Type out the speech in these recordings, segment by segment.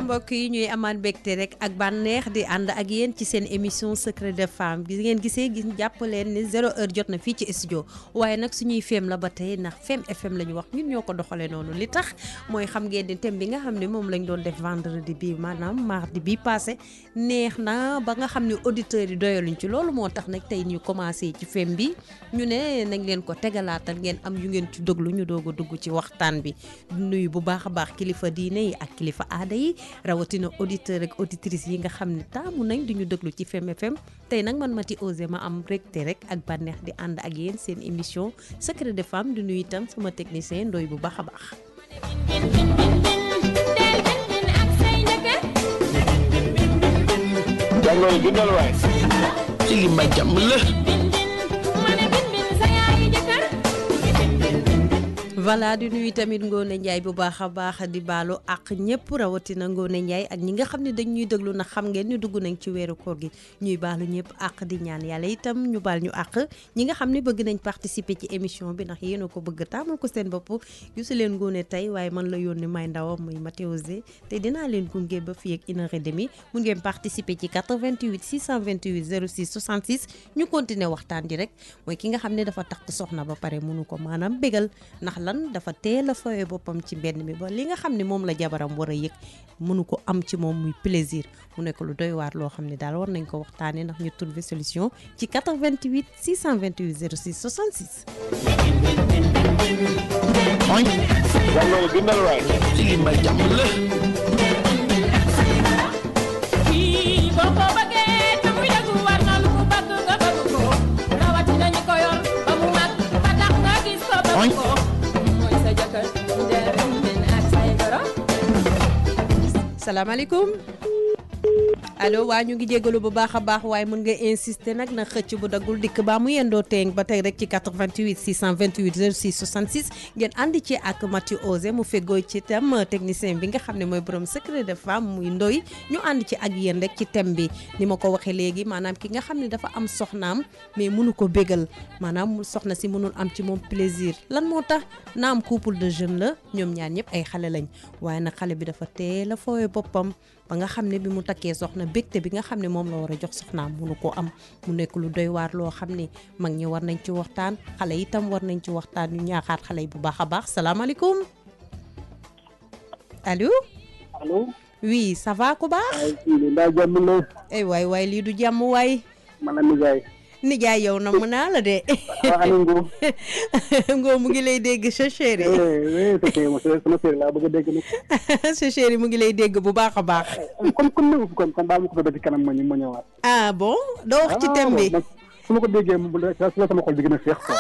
mbokk yi ñuy amaat mbégte rek ak bànneex di ànd ak yéen ci seen émission secret de femme bi ngeen gisee gis jàpp leen ni 0h jot na fii ci studio waaye nag suñuy fem la ba tey ndax Fem FM la ñu wax ñun ñoo ko doxalee noonu li tax mooy xam ngeen ni thème bi nga xam ne moom lañ doon def vendredi bi maanaam mardi bi passé neex na ba nga xam ne auditeurs yi doyaluñ ci loolu moo tax nag tey ñu commencé ci Fem bi ñu ne nañ leen ko tegalaatal ngeen am yu ngeen ci déglu ñu doog a dugg ci waxtaan bi nuyu bu baax a baax kilifa diine yi ak kilifa aada yi rawatina auditeur ak auditrice yi nga xam ne taamu nañ duñu déglu ci Fem FM tey nag man Mati Osé ma am rekte rek ak bànneex di ànd ak yéen seen émission secret de femme di nuyu itam sama technicien ndoy bu baax a baax. jàngoro dundal waay ci li ma jàmm la. voilà di nuyu tamit Ngoné Ndiaye bu baax a baax di baalu ak ñëpp rawatina Ngoné Ndiaye ak ñi nga xam ne dañ ñuy déglu na xam ngeen ni dugg nañ ci weeru koor gi ñuy baalu ñëpp ak di ñaan yàlla itam ñu baal ñu ak ñi nga xam ne bëgg nañ participer ci émission bi ndax yéen a ko bëgg taamal ko seen bopp gisu leen Ngoné tey waaye man la yónni may ndawam muy Mati Osé te dinaa leen gunge ba fii ak 1h30 mun ngeen participer ci 88 628 06 66 ñu continuer waxtaan ji rek mooy ki nga xam ne dafa takk soxna ba pare mënu ko maanaam bégal ndax lan dafa teel a fawee boppam ci benn mi ba li nga xam ne moom la jabaram war a yëg mënu ko am ci moom muy plaisir mu nekk lu doy waar loo xam ne daal war nañ ko waxtaanee ndax ñu trouver solution ci 88 628 06 66. mooy. jàngoro dundal waay ci li ma jàmm la. kii boo ko bëggee te muy dëgg war na lu mu bëgg nga bëgg ko rawatina ñi ko yor ba mu mag ba tax nga gis ko bëgg ko. salaamaaleykum allo waa ñu ngi jégalu bu baax a baax waaye mën nga insister nag na xëcc bu daggul dikk baa mu yendoo teeng ba tey rek ci 88 628 06 66 ngeen ànd ci ak Mati Osé mu feggoo ci tam technicien bi nga xam ne mooy borom secret de femme muy ndoy ñu ànd ci ak yéen rek ci thème bi ni ma ko waxee léegi maanaam ki nga xam ne dafa am soxnaam mais mënu ko bégal maanaam soxna si mënul am ci moom plaisir lan moo tax naam couple de jeunes la ñoom ñaar ñëpp ay xale lañ waaye nag xale bi dafa teel a foowe boppam ba nga xam ne bi mu takkee soxna bégte bi nga xam ne moom la war a jox soxnaam mënu ko am mu nekk lu doy waar loo xam ne mag ñi war nañ ci waxtaan xale itam war nañ ci waxtaan ñu ñaaxaat xale yi bu baax a baax salaamaaleykum allo. allo. oui ça va ku baax. ndaa jàmm la. waay waay lii du jàmm waay. man la nijaay. nijaay yow na mën naa la de. Ngo. Ngo mu ngi lay dégg sa chéri. sama chéri laa bëgg a dégg nag. sa chéri mu ngi lay dégg bu baax a baax. kon baal ma ko ba ci kanam ma ñëwaat. ah bon doo wax ci thème bi. su ma ko déggee su la sama xol bi gën a féex quoi.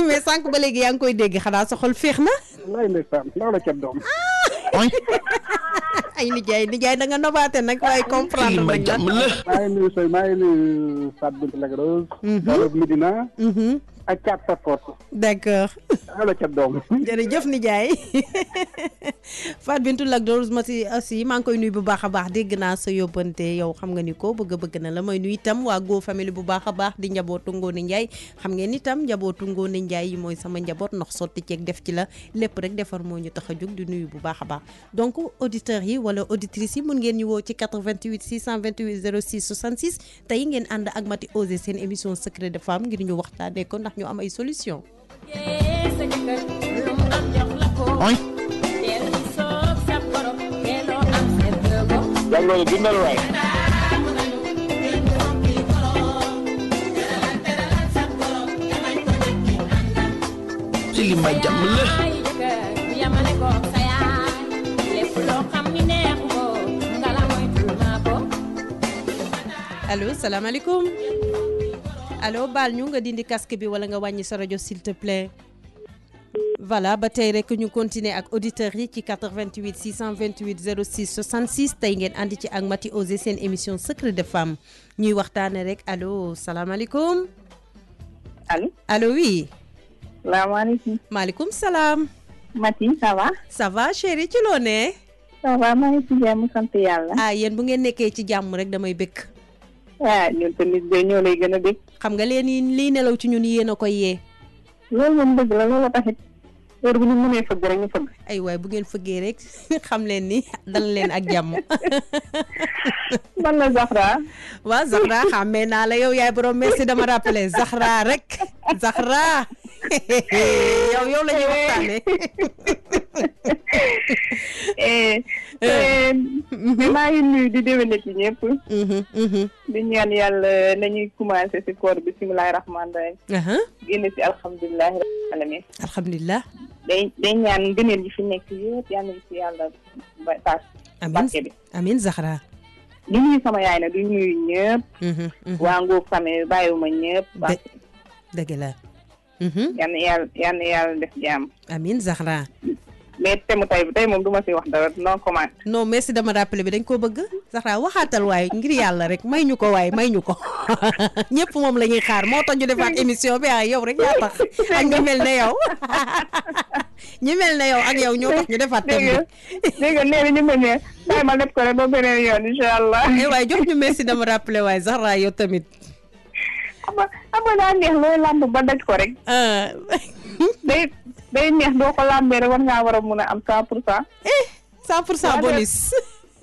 mais sànq ba léegi yaa ngi koy dégg xanaa sa xol féex na. wallaay ndeysaan ndax la ceeb doom. ay nijaay da nga nobaate nag waaye comprendre nañ la. maa ngi nuyu Fatou Bintou Lagarose. Wala Medina. ak Thiat Fatou. d'accord. ala ca doom. jërëjëf nijaay Fatou Bintou Lagarose ma si aussi maa ngi koy nuyu bu baax a baax dégg naa sa yóbbante yow xam nga ni ko bëgg na la may nuyu itam waa Go famille bu baax a baax di njabootu Ngoné Ndiaye xam ngeen itam njabootu Ngoné Ndiaye yi mooy sama njaboot ndox sotti ceeg def ci la lépp rek defar moo ñu tax a jóg di nuyu bu baax a baax donc auditeurs yi wala auditrices yi mun ngeen ñu woo ci 88 628 06 66 tey ngeen ànd ak Mati Osé seen émission secret de femme ngir ñu waxtaanee ko ndax ñu am ay solution. jàngoro dundal waay. ci li ma jàmm la. allo salaamaaleykum allo baal ñu nga dindi casque bi wala nga wàññi sa rajo s'il te plaît. voilà ba tey rek ñu continuer ak auditeurs yi ci 88 628 06 66 tey ngeen ànd ci ak Mati Osé seen émission secret de femme ñuy waxtaane rek allo salaamaaleykum. allo allo oui. salaamaaleykum. maaleykum salaam. Mati ça va. ça va chérie ci loo ne. ça va maa ngi ci jàmm sant yàlla. ah yéen bu ngeen nekkee ci jàmm rek damay bëgg. ah ñun tamit de ñoo lay gën a bëgg. xam nga leen lii nelaw ci ñun yéen a koy yee. loolu moom dëgg la loolu taxit. heure bu ñu mënee fëgg rek ñu fëgg. ay waay bu ngeen fëggee rek xam leen ni dal leen ak jàmm. man la Zahra. waaw Zahra xàmmee naa la yow yaay borom merci dama rappelé Zahra rek Zahra yow la ñuy waxtaane. maa ngi nuyu di déwénati ñëpp. di ñaan yàlla nañuy commencé si koor bisimilahi rahmaani rahim. génn si alhamdulilahi rabbil alamin. alhamdulilah. day ñaan ngëneel yi fi nekk yëpp yal nañu si yàlla taas. barke bi amiin Zahra. di nuyu sama yaay na di nuyu ñëpp. waa Ngop famille bàyyiwuma ñëpp. dëgg la. yal na yàlla def jàmm. amiin Zahra. mais thème tey moom du ma si wax dara non comment. non merci dama rappelé bi dañ ko bëgg Zahra waxaatal waaye ngir yàlla rek may ñu ko waaye may ñu ko ñëpp moom la ñuy xaar moo tax ñu defaat émission bi yow rek yaa tax ak ñi mel ne yow ñi mel ne yow ak yow ñoo tax ñu defaat thème bi. dégg nga nee na ñu mel ne bàyyi ma def ko rek ba beneen yoon incha allah. waaye jox ñu merci dama rappelé waaye Zahra yow tamit. xam nga daa neex looy làmb ba daj ko rek. day neex doo ko làmbee rek war ngaa war a mun a am 100%. 100% bonus.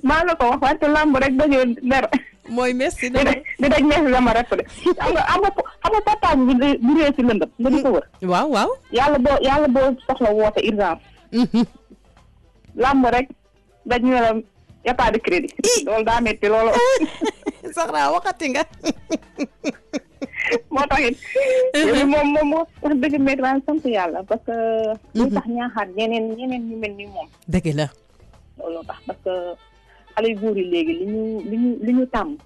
maa la ko wax wante làmb rek dajoo dara. mooy merci. di daj merci dama rek de. xam nga partage bi bu rëy si lëndëm nga di ko wër. waaw. yàlla boo soxla woote urgence. làmb rek daj ñu la y a pas de crédit. loolu daa metti loolu. Zahra waxati nga. moo taxit moom wax dëgg métti waan sant yàlla parce que lu tax ñaaxaat ñeneen ñu mel ni moom. dëgg la. loolu tax parce que xale yu góor yi léegi li ñu tàmm.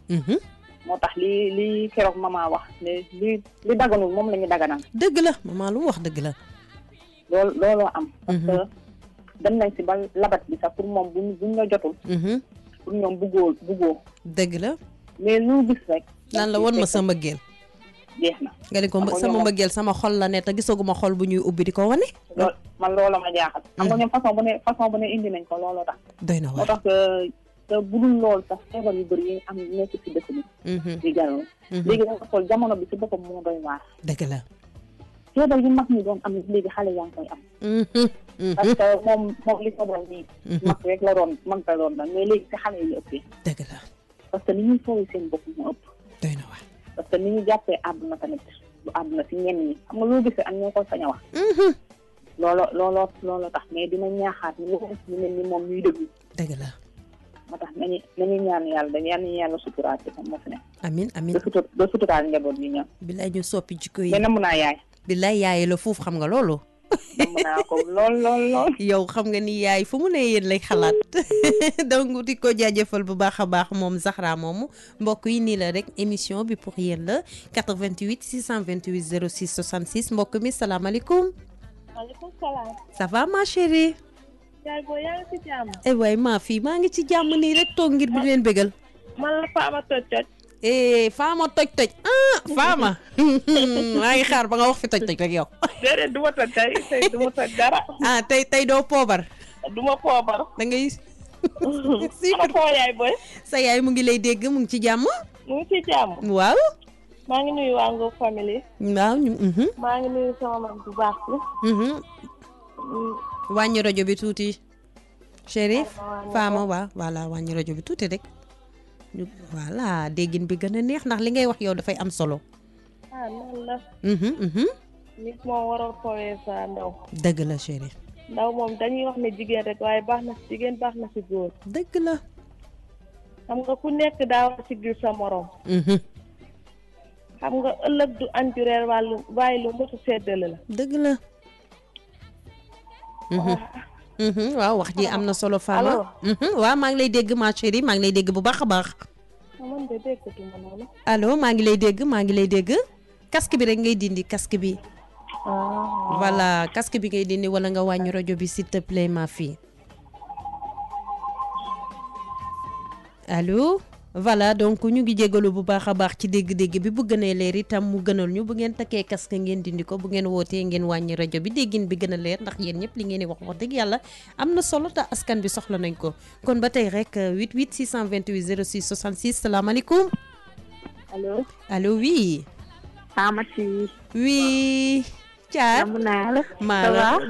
moo tax li keroog mama wax ne li daganul moom la ñu daganal. dëgg la mama lu wax dëgg la. looloo am. parce que dem nañ si ba labat bi sax pour moom buñ la jotul. pour ñoom buggoo. dëgg la. mais lu gis rek. naan la won ma sa mbëggeel. jeex na. nga ne ko sama mbëggeel sama xol la ne te gisaguma xol bu ñuy ubbi di ko wane. man loolu ma jaaxal. xam nga ñoom façon bu ne indi nañ ko looloo tax. doy na waar moo tax te budul loolu sax feebar yu bëri yi am nekk si dëkk bi. di jàll. léegi da nga xool jamono bi si boppam moo doy waar. dëgg la. feebar yu mag ñi doon am léegi xale yaa ngi koy am. parce que moom li ko doon nii. mag rek la doon mais léegi si xale yi ëppee. dëgg la. parce que ni ñuy fooy seen bopp moo ëpp. doy na waar. parce que ni ñu jàppee àdduna tamit lu àdduna si ñenn ñi xam nga loo gisee ak ñoo koy sañ a wax. looloo tax mais dina ñaaxaat ñu mel ni moom ñuy déglu. dëgg la. moo tax nañu ñaan yàlla dañu yàlla suturaat ci moom moo fi ne. amiin ba suturaal njaboot yi ñoom. bilaay ñu soppi jikko yi. mais namm naa yaay. bilaay yaay la foofu xam nga loolu. namm naa ko lool. yow xam nga ni yaay fu mu ne yéen lay xalaat donc di ko jaajëfal bu baax a baax moom Zahra moomu mbokk yi nii la rek émission bi pour yéen la 88 628 06 66 mbokk mi salaamaaleykum. maaleykum salaam. ça va ma chérie. yaay booy yaa ngi ci jàmm. waay maa ngi ci jàmm nii rek toog ngir di leen bégal. man la Fama toj. Fama toj. Fama. maa ngi xaar ba nga wax fi toj rek yow. déedéet du ma toj tey du ma toj dara. tey doo poobar. du ma poobar. da ngay. ana foo yaay booy. sa yaay mu ngi lay dégg mu ngi ci jàmm. mu ngi ci jàmm. waaw. maa ngi nuyu waa Ngop famille. waaw. maa ngi nuyu sama mag bu baax bi. wàññi rajo bi tuuti. Chérif Fama waaw voilà wàññi rajo bi tuuti rek. voilà déggin bi gën a neex ndax li ngay wax yow dafay am solo. noonu la. nit moom waroo fowee sa ndaw. dëgg la chéri. ndaw moom dañuy wax ne jigéen rek waaye baax na si jigéen baax na si góor. dëgg la. xam nga ku nekk daa war si gir sa morom. xam nga ëllëg du añ ju reer waaye lu motu seddale la. dëgg la. waaw wax ji am na solo Fama. waaw maa ngi lay dégg ma chérie maa ngi lay dégg bu baax a baax. man de déggatuma noonu. allo maa ngi lay dégg casque bi rek ngay dindi casque bi. voilà casque bi ngay dindi wala nga wàññi rajo bi s'il te plaît ma fille. allo. voilà donc ñu ngi jégalu bu baax a baax ci dégg-dégg bi bu gënee leer itam mu gënal ñu bu ngeen takkee casque ngeen dindi ko bu ngeen wootee ngeen wàññi rajo bi déggin bi gën a leer ndax yéen ñëpp li ngeen di wax dëgg yàlla am na solo te askan bi soxla nañ ko kon ba tey rek 88 628 06 66 salaamaaleykum. allo. allo oui. Amati. oui. Thiat namm naa la.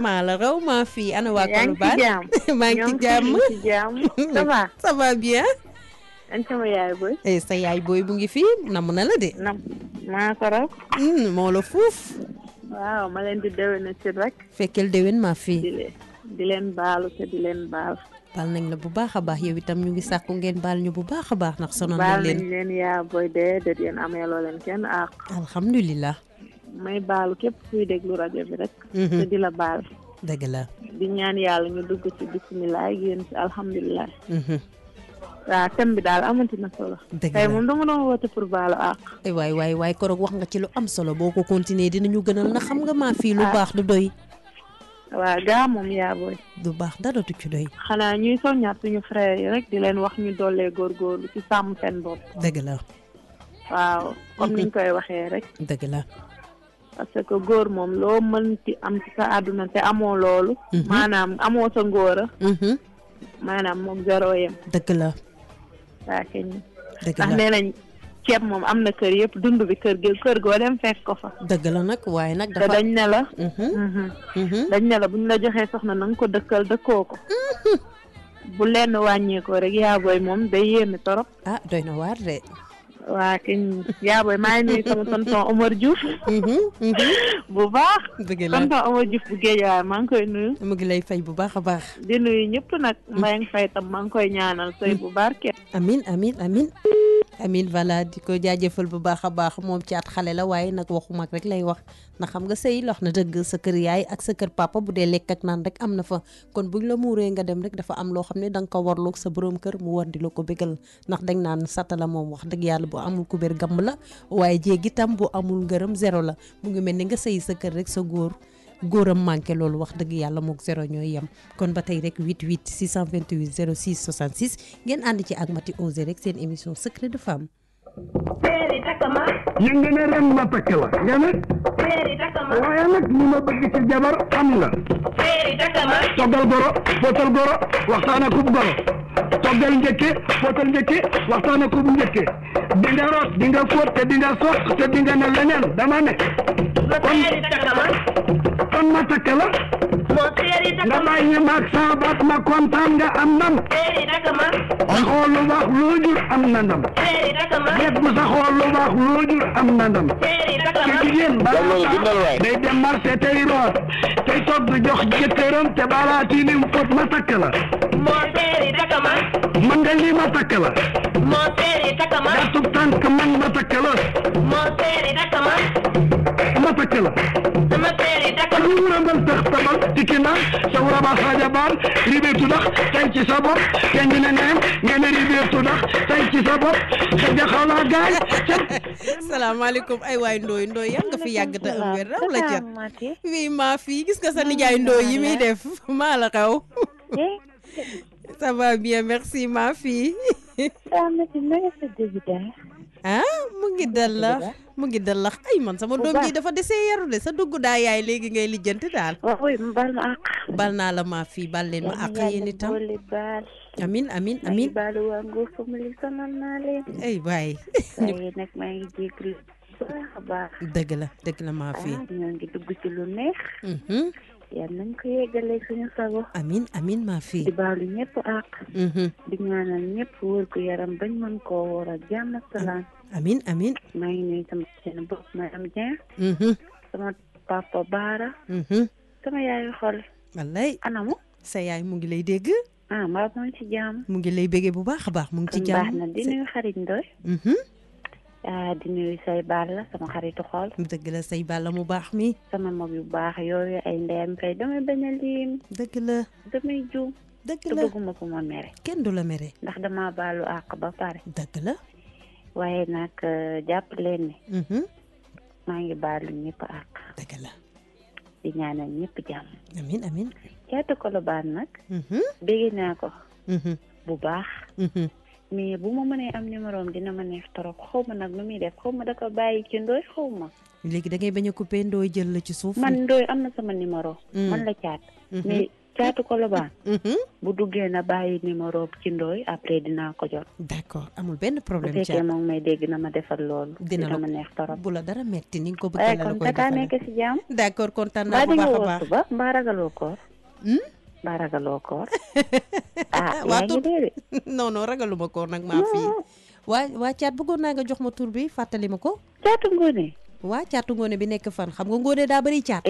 maa la raw maa fii ana waa Colobane. maa ngi ci jàmm. ça va. ça va bien. an sama yaay booy. sa yaay booy bu ngi fii namm na la de. maa ko raw. moo la fuuf. waaw ma leen di déwén ci rek. fekkel déwén maa fii. di leen baalu te di leen baal. baal nañ la bu baax a baax yow itam ñu ngi sàkku ngeen baal ñu bu baax a baax ndax sonal nañ leen. baal nañ leen yaa booy déedéet yéen ameeloo leen kenn àq. alhamdulilah. may baalu képp kuy déglu rajo bi rek. te di la baal. dëgg la. di ñaan yàlla ñu dugg ci bisimilah génn ci alhamdulilah. waaw thème bi daal amati na solo. dëgg la tey moom dama doon woote pour baalu àq. waay koroog wax nga ci lu am solo boo ko continuer dinañu gënal na xam nga maa fii lu baax du doy. waaw gaa moom yaa booy. du baax dara du ci doy. xanaa ñuy soññaat suñu frère yi rek di leen wax ñu dollee góorgóorlu ci sàmm seen bopp. dëgg la. waaw comme niñ koy waxee rek. dëgg la. parce que góor moom loo mën ci am ci sa àdduna te amoo loolu. maanaam amoo sa ngóora. maanaam moom zéro yem. dëgg la. waa keñ. dëgg la ndax nee nañ ceeb moom am na kër yëpp dund bi kër goo dem fekk ko fa. dëgg la nag waaye nag dafa te dañ ne la. dañ ne la bu ñu la joxee soxna na nga ko dëkkal dëkkoo ko. bu lenn wàññeekoo rek yaa booy moom day yéeme torop. ah doy na waar de. waa keñ yaa booy maa ngi nuyu sama tonton Omar Diouf. bu baax. dëgg la tonton Omar Diouf bu géej waaye maa ngi koy nuyu. mu ngi lay fay bu baax a baax. di nuyu ñëpp nag. mbay nga fay tam maa ngi koy ñaanal sëy bu barke. amin voilà di ko jaajëfal bu baax a baax moom Thiat xale la waaye nag waxu mag rek lay wax ndax xam nga sëy wax na dëgg sa kër yaay ak sa kër papa bu dee lekk ak naan rek am na fa kon buñ la muuree nga dem rek dafa am loo xam ne da nga ko warloog sa borom kër mu war di la ko bégal ndax dañ naan satala moom wax dëgg yàlla bu amul kubéer gamb la waaye jéegi tam bu amul ngërëm zéro la mu ngi mel ni nga sëy sa kër rek sa góoram manqué loolu wax dëgg yàlla mook zéro ñooy yem kon ba tey rek 88 628 06 66 ngeen ànd ci ak Mati Osé rek seen émission secret de femme. yëngu ne ren ma takk la nga ne. waaye nag li ma bëgg ci jabar am nga. toggal goro footal goro waxtaana kub goro toggal njëkke footal njëkke waxtaana kub njëkke di nga root di nga fóot te di nga soq te di nga ne leneen dama ne. kon ma takk la. nga bàyyi maag saa baat ma kontaan nga am ndam. sa xool lu baax loo jur am na ndam. lépp bu sa xool lu baax loo jur am na ndam. te jigéen balaa day dem marché tey root tey togg jox jëkkëram te balaa tiinim fóot ma takk la. man nga lii ma takk la. gàttub tànk man ma takk la. ma takk la. lu wurambal tax tabal tikki naan sa wuraba xaaja baal ribeetu dax tay ci sa bopp te ngi ne neen nga ne ribeetu dax tay ci sa bopp sa jaxalaa gaay. salaamaaleykum ay waay ndooy yan nga fi yàgg te am wér raw la cat wii maa fii gis nga sa nijaay ndooy yi muy def maa la xaw. ça va bien merci maa fii. mu ngi dal la ay man sama doom ji dafa desee yaru de sa dugg daa yaay léegi ngay lijjanti daal. bal naa la maa fii bal leen ma àq yéen itam. amin ay waay. nag maa ngi jégalu baax. dëgg la maa fii. ñoo ngi dugg ci lu neex. yal nañ ko yeggalee suñu sago. amin maa fii. di baalu ñëpp àq. di ñaanal ñëpp wóor gu yaram bañ mën koo woor ak jàmm ak salaam. amin maa ngi nuyu sama seen bopp madame Dieng. sama papa Baara. sama yaayu xol. wallay anamu. sa yaay mu ngi lay dégg. mbaa mu ngi ci jàmm. mu ngi lay béggee bu baax a baax mu ngi ci jàmm. baax na di nuyu xarit Ndoy. di nuyu say Balla sama xaritu xol. dëgg la say Balla mu baax mi. sama mag yu baax yooyu ay ndeyam kay damay bañ a lim. dëgg la. damay juum. dëgg te la bëgguma ko ma mere. kenn du la mere. ndax dama baalu àq ba pare. dëgg la. waaye nag jàpp leen ne. maa ngi baalu ñëpp àq. dëgg la. di ñaanal ñëpp jàmm. amin Caatu Colobane nag. bégg naa ko. bu baax. mais bu ma mënee am numéro am dina ma neex trop xaw ma nag nu muy def xaw ma da ko bàyyi ci Ndoy xaw ma. léegi da ngay bañ a coupé Ndoy jël la ci suuf. man Ndoy am na sama numéro. man la Caat. mais caatu Colobane bu duggee na bàyyi numéro ci ndooy après dinaa ko jot. d'accord amul benn problème. bu fekkee moom may dégg na ma defal loolu. dina ma neex torop. bu la dara metti ni nga ko bëggee la kon koy tata defal. nekk si jàmm. d'accord kontaan naa bu baax a baax. ba mbaa ragaloo koor. mbaa ragaloo koor. yaa ngi dee de. non ragaluma koor nag maa fii. waa caat bëggoon naa nga jox ma tur bi fàttali ma ko. caatu ngoone. waa caatu ngoone bi nekk fan xam nga ngoone daa bëri caat.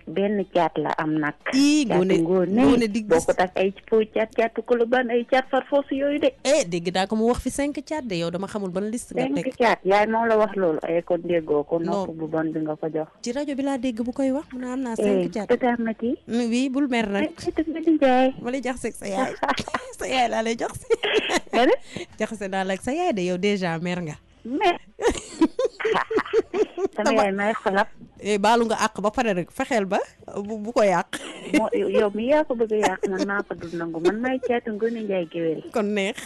benn caat la am nag. ngoone di boo ko tak ay po caatu Colobane ay caat far foosu yooyu de. dégg naa ko mu wax fi 5 caat de yow dama xamul ban liste nga teg. 5 caat yaay moo la wax loolu kon déggoo ko nopp bu bon bi nga ko jox. ci rajo bi laa dégg bu koy wax mu ne am naa 5 caat. tëtaamati. oui bul mer nag. ma lay jax sa yaay sa yaay laa lay jox si. jaxase naa la ak sa yaay de yow déjà mer nga. mer. sama yaay may xolap. baalu nga àq ba pare rek fexeel ba bu ko yàq. yow mi yaa ko bëgg a yàq man maa ko dul nangu man maay caatu Ngoné Ndiaye géwél. kon neex.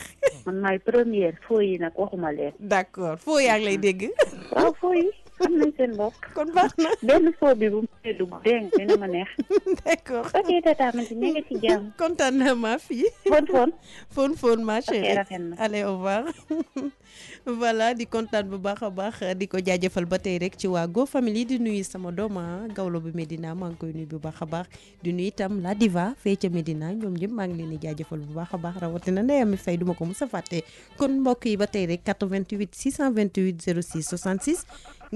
man maay première foo yi nag waxuma leen. d'accord foo yaa ngi lay dégg. waaw foo yi xam nañ seen bopp. kon baax na. benn foo bi bu mu dugg dégg nga dina ma neex. d'accord. ok tata man ñu ngi ci jàmm. kontaan naa ma fille. fon ma chérie. rafet na. allez au revoir. voilà di kontaan bu baax a baax di ko jaajëfal ba tey rek ci waa Go Family di nuyu sama dooma gawlo bu Medina maa ngi koy nuyu bu baax a baax di nuyu itam la diva fee ca Medina ñoom ñëpp maa ngi leen di jaajëfal bu baax a baax rawatina ndeyam mi fay duma ko mos a fàtte kon mbokk yi ba tey rek 88 628 06 66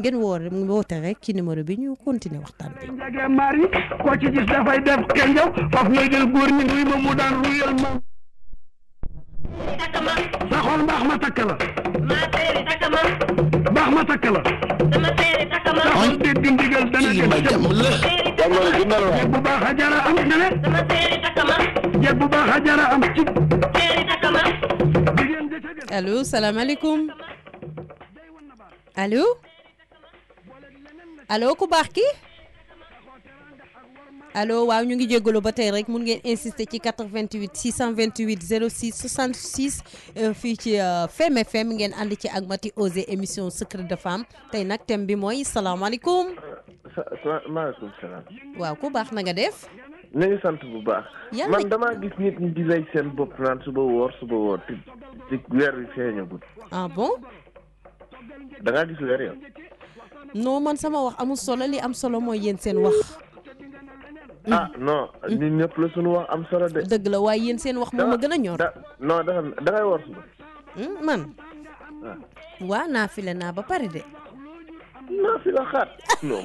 ngeen woote rek ci numéro bi ñu continuer waxtaan bi. njage mari ko ci gis dafay def kenjaw faf ngay jël góor ñi ruy ma mu daan ruyal ma sa xol mbaax ma takk la baax ma takk la sa xol dégg ndigal dana dem jeeg bu baax a jara am na ne jeeg bu baax a jara am ci allo salaamaaleykum allo ku baax ki allo waaw ñu ngi jégalu ba tey rek mun ngeen insister ci 88 628 06 66 fii ci Fem FM ngeen ànd ci ak Mati Osé émission secret de femme tey nag thème bi mooy salaamaaleykum. maaleykum salaam. waaw ku baax na nga def. na ngi sant bu baax. man damaa gis nit ñi di lay seen bopp naan suba woor te weer wi feeñagul. ah bon. da ngaa gis weer yow. non man sama wax amul solo li am solo mooy yéen seen wax. non ñun ñëpp la suñu wax am solo de. dëgg la waaye yéen seen wax moom ma gën a ñor. non da ngay woor suba. man. waaw naafile naa ba pare de. naafile xaat.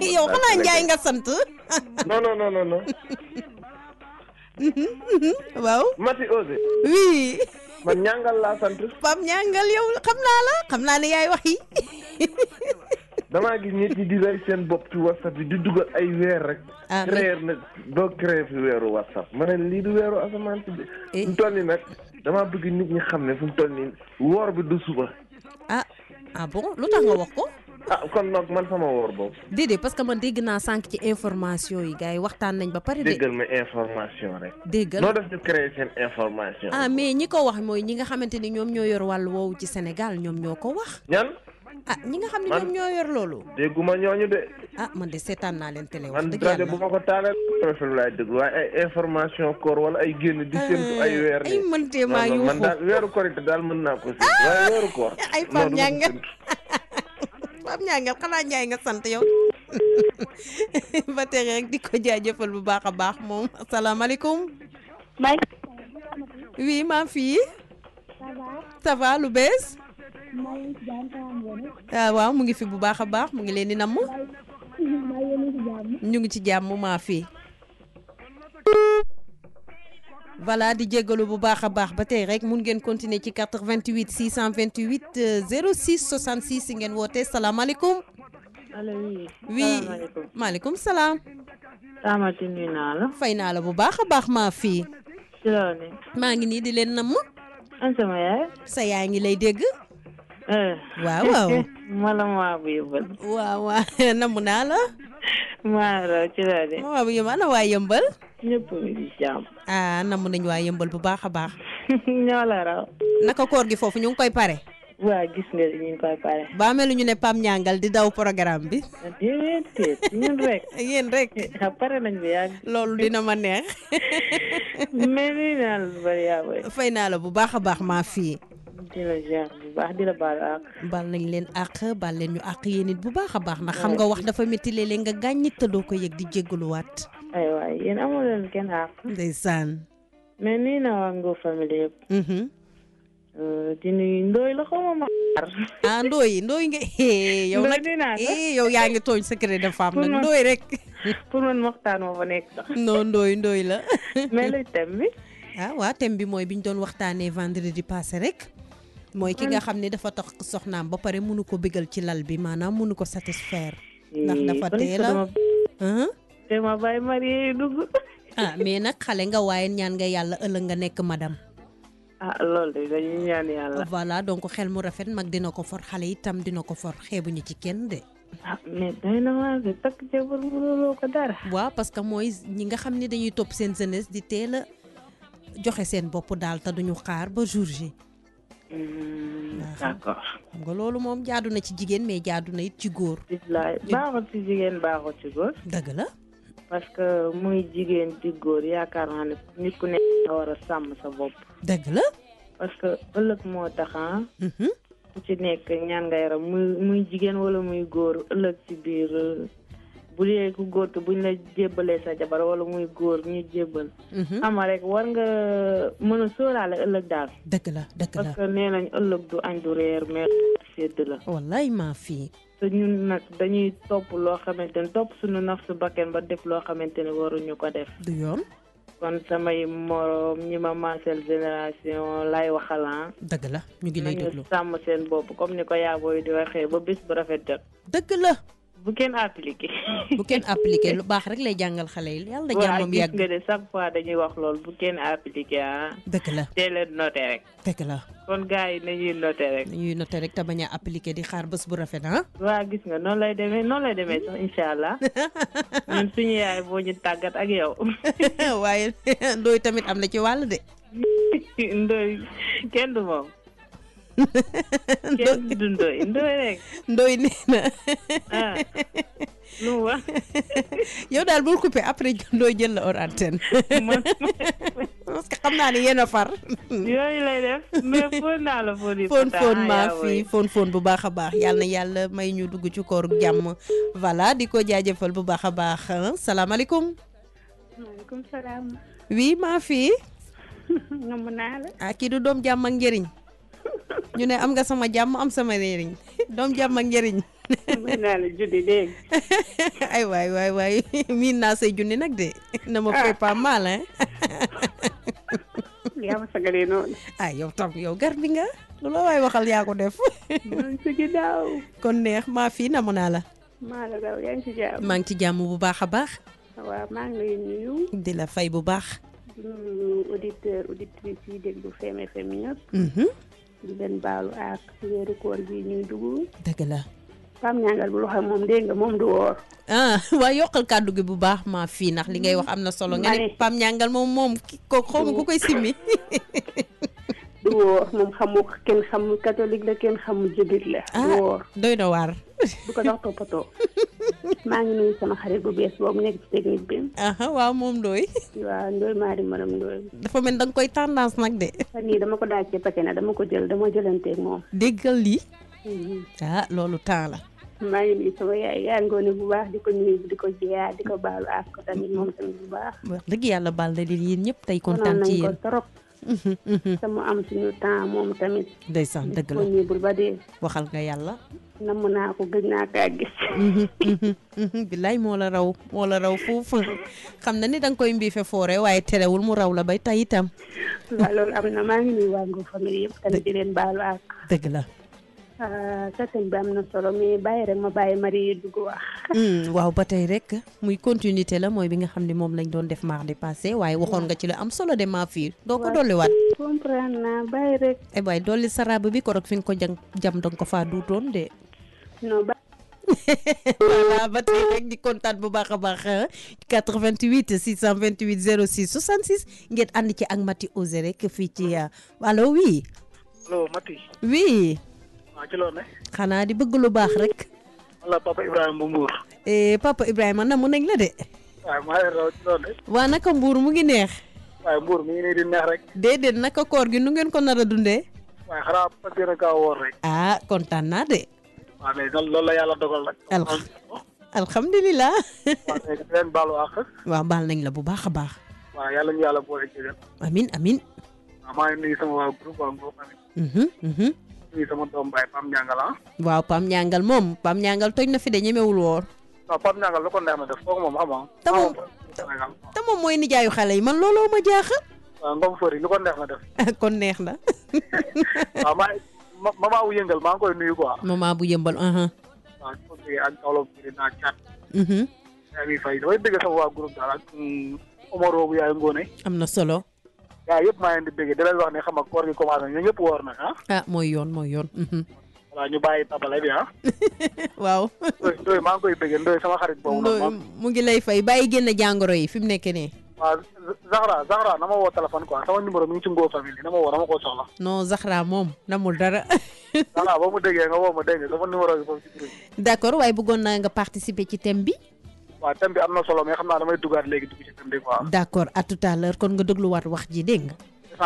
yow xanaa Njaay nga sant. non. waaw. Mati Osé. oui. man ñàngal laa sant. Pam ñàngal yow xam naa ne yaay wax yi. damaa gis nit ñi di rey seen bopp ci WhatsApp bi di dugal ay weer rek. créer nag doo créer fi weeru WhatsApp ma ne lii du weeru asamaan si bi. fu mu toll nii nag damaa bëgg nit ñi xam ne fu mu toll nii woor bi du suba. bon lu tax nga wax ko. kon nag man sama woor boobu. déedéet parce que man dégg naa sànq ci information yi gars yi waxtaan nañ ba pare de. déggal ma information rek. déggal noo def ñu créer seen information. mais ñi ko wax mooy ñi nga xamante ni ñoom ñoo yor wàllu woowu ci Sénégal ñoom ñoo ko wax. ñan. ñi nga xam ne ñoom ñoo yor loolu. dégguma ñooñu de. man de seetaan naa leen télé wax man dëgg yàlla rajo bu ma ko taalee préfet laay déglu waaye ay information koor wala ay génn di séntu ay weer ay mëntee maa yu man daal weeru korite daal mën naa ko si waaye weeru koor ay Pape Ñanga Pape Ñanga xanaa Njaay nga sant yow ba tey rek di ko jaajëfal bu baax a baax moom asalaamaaleykum. oui maa fii. ça va lu bees. waaw mu ngi fi bu baax a baax mu ngi leen di namm. ñu ngi ci jàmm maa fii. voilà di jéggalu bu baax a baax ba tey rek mun ngeen continuer ci 88 628 06 66 ngeen woote salaamaaleykum. allo oui maaleykum salaam. Tamati nuyu naa la. fay naa la bu baax a baax maa fii. maa ngi nii di leen namm. an sama yaay. sa yaay ngi lay dégg. waaw. maa bu yëmbal. waaw namm naa la. maa raw ci la de. maa bu yëmbal ana waa yëmbal. ñëpp ngi ci jàmm. namm nañ waa yëmbal bu baax a baax. ñoo la raw. naka koor gi foofu ñu ngi koy pare. waa gis nga ñu ngi koy pare. ba melu ñu ne Pam ñangal di daw programme bi. déedéet ñun rek. yéen rek. pare nañ bi yàgg. loolu dina ma neex. mais nii naa la bu bari yaa boy. fay naa la bu baax a baax maa fii. di la jaar bu baax di la baal àq. bal nañ leen àq bal leen ñu àq yéen it bu baax a baax ndax xam nga wax dafa métti léeg-léeg nga gàññi te doo ko yëg di jéggaluwaat. ay waay yéen amoo leen kenn àq. ndeysaan. mais nii naa waa Ngor famille yëpp. di nuyu Ndoye la xaw ma ah Ndoye nga yow nag yow yaa ngi tooñ secret de femme nag Ndoye rek. pour man waxtaan moo fa nekk sax. non Ndoye la. mais luy thème bi. ah waa thème bi mooy bi ñu doon waxtaanee vendredi passé rek. mooy ki nga xam ne dafa tax soxnaam ba pare mënu ko bégal ci lal bi maanaam mënu ko satisfaire. ndax dafa teel a. te ma bàyyi marié dugg. ah mais nag xale nga waaye ñaan nga yàlla ëllëg nga nekk madame. ah loolu de dañuy ñaan yàlla. voilà donc xel mu rafet mag dina ko for xale itam dina ko for xeebuñu ci kenn de. ah mais doy na maa de takk jabar bu looloo ko dara. waaw parce que mooy ñi nga xam ne dañuy topp seen jeunesse di teel a joxe seen bopp daal te duñu xaar ba jour ji. d'accord. xam nga loolu moom jaadu na ci jigéen mais jaadu na it ci góor. baaxul ci jigéen baaxul ci góor. dëgg la. parce que muy jigéen ci góor yaakaar naa ne nit ku nekk nga war a sàmm sa bopp. dëgg la. parce que ëllëg moo tax ku ci nekk ñaan nga yaram muy jigéen wala muy góor ëllëg ci biir bu dee ku góor te buñ la jébbalee sa jabar wala muy góor ñu jébbal. ama rek war nga mën a sóoraale ëllëg daal. dëgg la dëgg la parce que nee nañ ëllëg du añ du reer mais sedd la. wallaay maa fii. te ñun nag dañuy topp loo xamante ne topp suñu naf su bakken ba def loo xamante ne waruñu ko def. du yoon. kon samay moroom ñi ma maasel génération lay waxalan. dëgg la ñu ngi lay déglu nañu sàmm seen bopp comme ni ko yaabooy di waxee ba bés bu rafet jot. dëgg la. bu kenn appliqué. bu kenn appliqué lu baax rek lay jàngal xale yi yàlla na jàmmam yàgg. gis nga de chaque fois dañuy wax loolu bu kenn appliqué dëgg la teel leen noté rek. dëgg la. kon gars yi nañuy noté rek. nañuy noté rek te bañ a appliqué di xaar bés bu rafet ah. waa gis nga noonu lay demee sax incha allah ñun suñu yaay boo ñu tàggat ak yow. waaye Ndoye tamit am na ci wàll de. Ndoye kenn du moom. kenn du Ndoye rek. Ndoye nee na. lu mu wax. yow daal bul coupé après Ndoye jël la hors antenne. parce que xam naa ne yéen a far. yooyu lay def mais fóon naa la fóon yi. fóon maa fi fóon bu baax a baax yàlla na yàlla may ñu dugg ci koor jàmm. voilà di ko jaajëfal bu baax a baax salaamaaleykum. maaleykum salaam. oui maa fi. namm naa la. ah kii du doom jàmm ak njëriñ. ñu ne am nga sama jàmm am sama njëriñ doom jàmm ak njëriñ. mën naa la juddi dégg. ay waay miin naa say junni nag de. na ma fait pas mal hein. yaa ma sagalee noonu. ah yow tam yow gar bi nga. lu la waay waxal yaa ko def. maa ngi ci ginnaaw. kon neex maa fii namu naa la. maa la gaw yaa ngi ci jàmm. maa ngi ci jàmm bu baax a baax. waaw maa ngi lay nuyu. di la fay bu baax. di nuyu auditrice yi déglu FM ñëpp. di leen baalu ak ci weeru koor gi ñuy dugg. dëgg la. Pam ñangal bu loxo moom dégg nga moom du woor. waaye yokkal kàddu gi bu baax maa fii ndax li ngay wax am na solo. nga ne Pam ñangal moom ko xaw ma ku koy simmi. du woor moom kenn xamul catholique la kenn xamul jullit la. du woor doy na waar. du ko dox toppatoo. maa ngi nuyu sama xarit bu bees boobu nekk ci technique bi. waaw moom Ndoye. waaw Ndoye Marie madame Ndoye. dafa mel da nga koy tendance nag de. nii dama ko daaj ci paquet na dama jëlanteeg moom. déggal lii. loolu temps la. maa ngi nuyu sama yaay yaa ngoone bu baax di ko nuyu di ko jiyaat di ko baalu ak ko tamit moom tamit bu baax. wax dëgg yàlla baal na leen yéen ñëpp tey kontaan ci yéen ko trop. sama am suñu temps moom tamit. ndeysaan dëgg la disponible ba dee. waxal nga yàlla. namm naa ko gëj naa kaa gis. billaay moo la raw foofu xam na ni da nga koy mbiife foore waaye terewul mu raw la bay tay itam. waaw loolu am na maa ngi nuyu waa Ngor famille yëpp tamit di leen baalu ak. dëgg la. sa thème bi am na solo mais bàyyi rek ma bàyyi Marie dugg wax. waaw ba tey rek muy continuité la mooy bi nga xam ne moom lañ doon def mardi passé waaye waxoon nga ci la am solo de maa fii doo ko dolliwaat. comprendre naa bàyyi rek. waaye dolli saraba bi korog fi nga ko jam danga ko faa duutoon de. non ba. voilà ba tey rek di kontaan bu baax a baax 88 628 06 66 ngeen ànd ci ak Mati Osé rek fii ci allo oui. allo Mati. oui. waaw ci loolu ne. xanaa di bëgg lu baax rek. wala Papa Ibrahima bu Mbour. Papa Ibrahima namu nañ la de. waaw maa ngi raw ci loolu ne. waa naka Mbour mu ngi neex. waaye Mbour mi ngi nii di neex rek. déedéet naka koor gi nu ngeen ko nar a dundee. waaye xanaa fas yéene kaa woor rek. ah kontaan naa de. waaw mais loolu la yàlla dogal rek. alhamdulilah. waaw léegi di leen baalu àq. waaw baal nañ la bu baax a baax. waaw yàlla ñu yàlla boole jégal. amin amin. waaw maa ngi nuyu sama waa groupe waa Mbour tamit. nuyu sama doom baay Pam Ñangal ah. waaw Pam Ñangal moom Pam Ñangal toj na fi de ñemewul woor. waaw Pam Ñangal lu ko neex na def kooku moom xam nga. te moom mooy nijaayu xale yi man looloo ma jaaxal. waaw Ngom Fori lu ko neex na def. kon neex na. waaw maman bu yëngal maa ngi koy nuyu quoi. maman bu yëmbal. waaw su ma déggee ak Kaolack bi dinaa caat. yaa ngi fay damay dégg sama waa groupe daal ak Omaro bu yaay Ngone. am na solo. yaa yëpp maa ngi leen di bëggee di leen wax ne xam nga koor gi commencé na ñun ñëpp woor na ah. mooy yoon mooy yoon. voilà ñu bàyyi tabale bi ah. waaw. Ndoye maa ngi koy bëggee Ndoye sama xarit boobu. mu ngi lay fay bàyyi génn jàngoro yi fi mu nekk nii. waaw Zahra na ma woo téléphone quoi sama numéro mi ngi ci Ngoo famille na ma woo dama ko soxla. non Zahra moom namul dara. voilà ba mu déggee nga woo ma dégg nga sama numéro bi foofu ci groupe bi. d'accord waaye bëggoon naa nga participer ci thème bi. waaw thème bi am na solo mais xam naa damay duggaat léegi dugg ci thème bi quoi. d'accord à tout à l'heure kon nga dégluwaat wax ji dégg nga.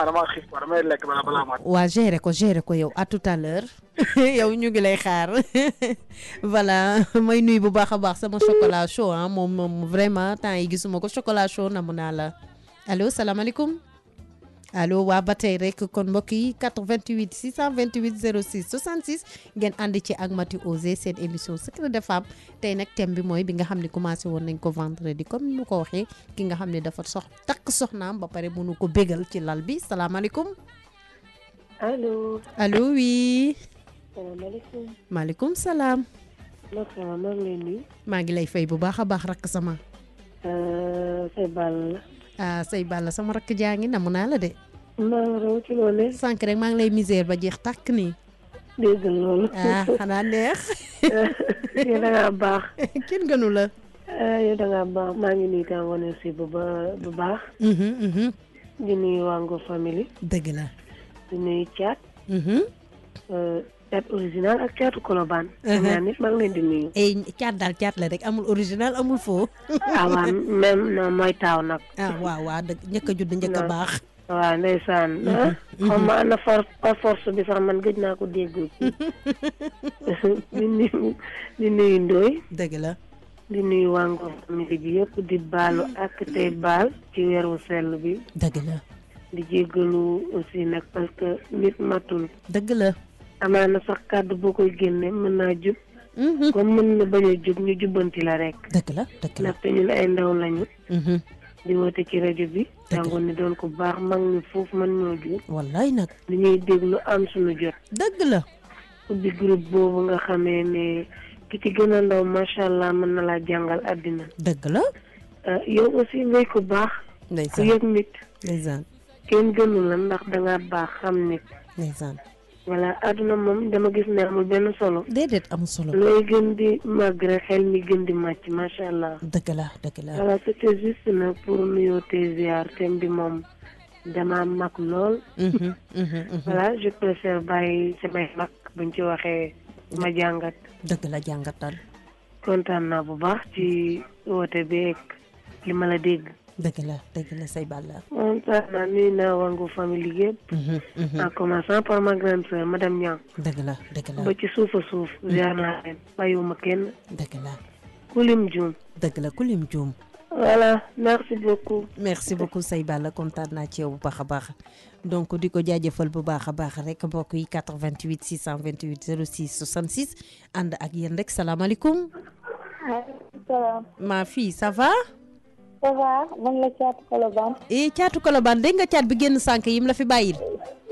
damaa xiif quoi damay lekk balaa mat. waa gérer ko yow à tout à l'heure yow ñu ngi lay xaar voilà may nuyu bu baax a baax sama chocolat chaud ah moom vraiment temps yi gisuma ko chocolat chaud namu naa la allo salaamaaleykum allo waa ba tey rek kon mbokk yi 88 628 06 66 ngeen ànd ci ak Mati Osé seen émission secret de femme tey nag thème bi mooy bi nga xam ne commencé woon nañ ko vendredi comme ni mu ko waxee ki nga xam ne dafa takk soxnaam ba pare mënu ko bégal ci lal bi salaamaaleykum. allo. allo oui. salaamaaleykum. maaleykum salaam. maa ngi lay nuyu. maa ngi lay fay bu baax a baax rakk sama. say bal la. say bal la sama rakk jaa ngi namu naa la de. maa ngi raw ci loolu. sànq rek maa ngi lay misère ba jeex tàkk nii. dégg loolu. xanaa neex. yow da ngaa baax. kenn gënu la. yow da ngaa baax maa ngi nuyu tam wane si bu baax. di nuyu waa Ngor famille. dëgg la. di nuyu Thiat. Thiat original ak Thiatu Colobane. ñaar nit maa ngi leen di nuyu. Thiat daal Thiat la rek amul original amul faux. waaw même non mooy taaw nag. waaw dëgg njëkk a judd njëkk a baax. waaw ndeysaan. xam nga ana par force bi sax man gëj naa ko dégg. di nuyu Ndoye. dëgg la. di nuyu waa Ngor famille bi yëpp di baalu ak tey baal ci weeru sell bi. dëgg la. di jéggalu aussi nag parce que nit matul. dëgg la. amaana sax kàddu boo koy génne mën naa jub. comme mën na bañ a jub ñu jubbanti la rek. dëgg la dëgg la ndaxte ñun ay ndaw lañu. di woote ci rajo bi. jàngoon ni doon ko baax mag ñi foofu mën ñoo jur. wallaay nag. li ñuy déglu am suñu jot. dëgg la. ubbi groupe boobu nga xamee ne ki ci gën a ndaw macha allah mën na laa jàngal àddina. dëgg la. yow aussi ngay ko baax. ku yëg nit. ndeysaan. kenn gënu la ndax dangaa baax xam nit. ndeysaan. voilà àdduna moom dama gis ne amul benn solo. déedéet amul solo. looy gën di màgg rek xel mi gën di màcc macha allah. dëgg la dëgg la. voilà c'était juste nag pour nuyoo te ziar thème bi moom dama mag lool. voilà je préfère bàyyi samay mag buñ ci waxee ma jàngat. dëgg la jàngatal. kontaan naa bu baax ci woote beeg li ma la dégg. dëgg la say bal la. kontaan naa nuyu naa waa Ngor famille yëpp. en commençant par ma grande sœur madame Niang. dëgg la. ba ci suuf a suuf. ziar naa leen bàyyiwuma kenn. dëgg la. kulim juum. dëgg la kulim juum. voilà merci beaucoup. merci beaucoup say bal kontaan naa ci yow bu baax a baax donc di ko jaajëfal bu baax a baax rek mbokk yi 88 628 06 66 ànd ak yéen rek salaamaaleykum. salaam. ma fille ça va. ça va man la Thiatou Colobane. Thiatou Colobane dégg nga Thiat bi génn sànq yim la fi bàyyil.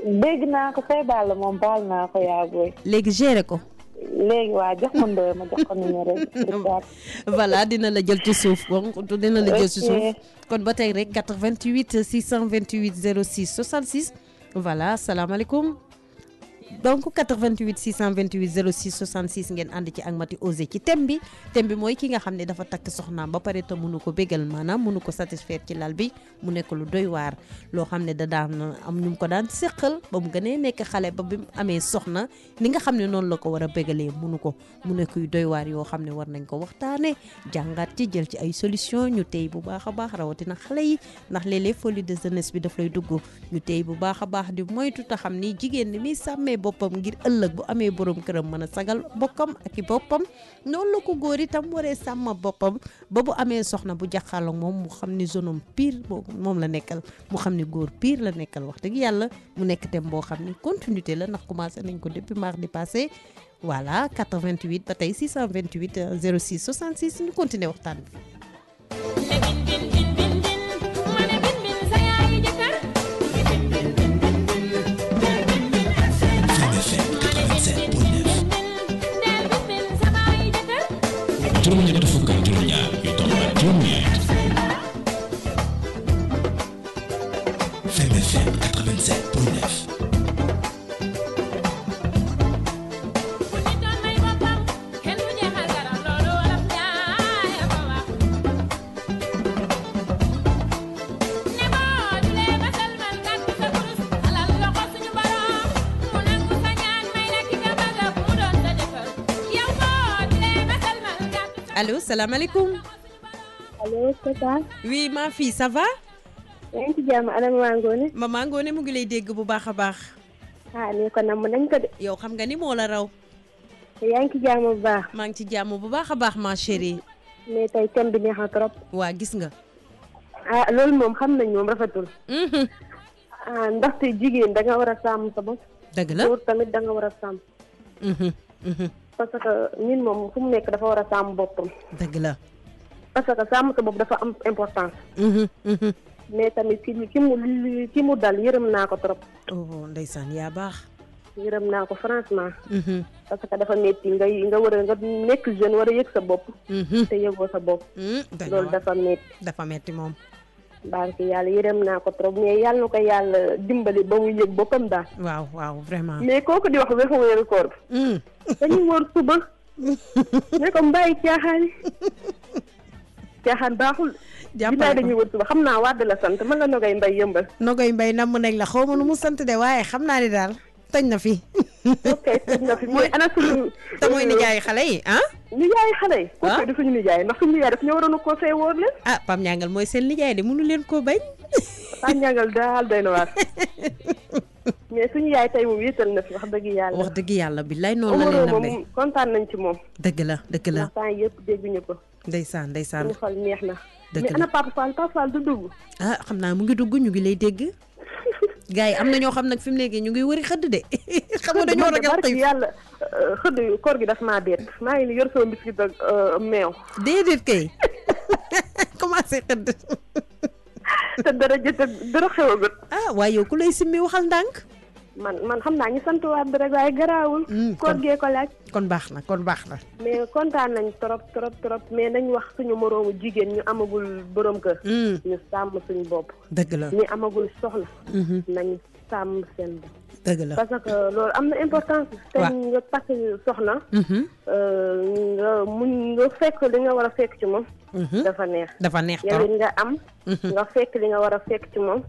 dégg naa ko say baal moom baal naa ko yaa booy. léegi géré ko. léegi waa jox ma Ndoye ma jox ko numéro voilà dina la jël ci suuf bon dina la jël ci suuf kon ba tey rek 88 628 06 66 voilà salaamaaleykum donc 88 628 06 66 ngeen ànd ci ak Mati Osé ci thème bi mooy ki nga xam ne dafa takk soxnaam ba pare te mënu ko bégal maanaam mënu ko satisfaire ci lal bi mu nekk lu doy waar loo xam ne da daan am ñu ko daan séqal ba mu gënee nekk xale ba bi mu amee soxna ni nga xam ne noonu la ko war a bégalee mënu ko mu nekk yu doy waar yoo xam ne war nañ ko waxtaane jàngat ci jël ci ay solution ñu tey bu baax a baax rawatina xale yi ndax léeg-léeg folie de jeunesse bi daf lay dugg ñu tey bu baax a baax di moytu ta xam ni jigéen ni muy sàmmee boppam ngir ëllëg bu amee borom këram mën a sagal bokkam ak i boppam noonu la ko góor itam waree sàmm boppam ba bu amee soxna bu jaxaaloog moom mu xam ni zonom pire moom la nekkal mu xam ni góor pire la nekkal wax dëgg yàlla mu nekk thème boo xam ni continuité la ndax commencé nañ ko depuis mardi passé voilà 88 ba tey 628 06 66 ñu continuer waxtaan bi. juróom-ñett fukk ak juróom-ñaar yu tombal juróom-ñeent FM 87.9 allo salaamaaleykum. allo Tata. oui ma fille ça va. yaa ngi ci jàmm ana Mama Ngone. Mama Ngone mu ngi lay dégg bu baax a baax. ah nii ko namm nañ ko de. yow xam nga ni moo la raw. yaa ngi ci jàmm bu baax. maa ngi ci jàmm bu baax a baax ma chérie. mais tey thème bi neex na trop. waa gis nga. ah loolu moom xam nañ moom rafetul. ah ndaxte jigéen da nga war a sàmm sa bopp. dëgg la góor tamit da nga war a sàmm. parce que ñun moom fu mu nekk dafa war a sàmm boppam. dëgg la. parce que sàmm sa bopp dafa am importance. mais tamit ki mu dal yërëm naa ko trop. oh ndeysaan yaa baax. yërëm naa ko franchement. parce que dafa métti nga war a nga nekk jeune war a yëg sa bopp. te yëgoo sa bopp. loolu dafa métti. dafa métti moom. barke yàlla yërëm naa ko trop mais yàlla na ko yàlla dimbali ba mu yëg boppam daal. waaw waaw vraiment. mais kooku di wax ba fa wéeru koor bi. dañuy wóor suba. ne ko mbàyyi caaxaan baaxul. jàppale ko dañuy wóor suba xam naa wàdd la sant man la Nogay Mbay yëmbal. Nogay Mbay namm nañ la xaw ma nu mu sant de waaye xam naa ni daal toj na fi. ok toj na fi mooy ana suñu. te mooy nijaayu xale yi ah. nijaayu xale yi. kooku du suñu nijaay ndax suñu nijaay daf ñu waroon a ko fee wóor leen. ah Pam Ñangal mooy seen nijaay de mënu leen koo bañ. Pam Ñangal daal doy na waar. mais suñu yaay tey moom wéetal na fi wax dëgg yàlla. wax dëgg yàlla billaay noonu la leen namee moom kontaan nañ ci moom. dëgg la dëgg la. ndax temps yëpp dégguñu ko. ndeysaan ndeysaan. suñu xol neex na. dëgg mais ana Papa Fall du dugg. ah xam naa mu ngi dugg ñu ngi lay dégg. gars yi am na ñoo xam nag fi mu nekk ñu ngi wëri xëdd de. xam nga dañoo ragal tey yàlla xëdd koor gi daf maa bett maa ngi ni yor sama biscuit ak meew. déedéet kay commencé xëdd. te dara xewagut. ah waaye yow ku lay simmi waxal ndànk. man xam naa ñu sant waat bi rek waaye garaawul. koor gee ko laaj. kon baax na kon baax na. mais kontaan nañ trop mais nañ wax suñu moroomu jigéen ñu amagul borom kër. ñu sàmm suñu bopp. dëgg la ñu amagul soxla. nañ sàmm seen bopp. dëgg la parce que loolu am na importance. waaw te nga takk soxna. nga fekk li nga war a fekk ci moom. dafa neex. dafa neex yow it nga am. nga fekk li nga war a fekk ci moom.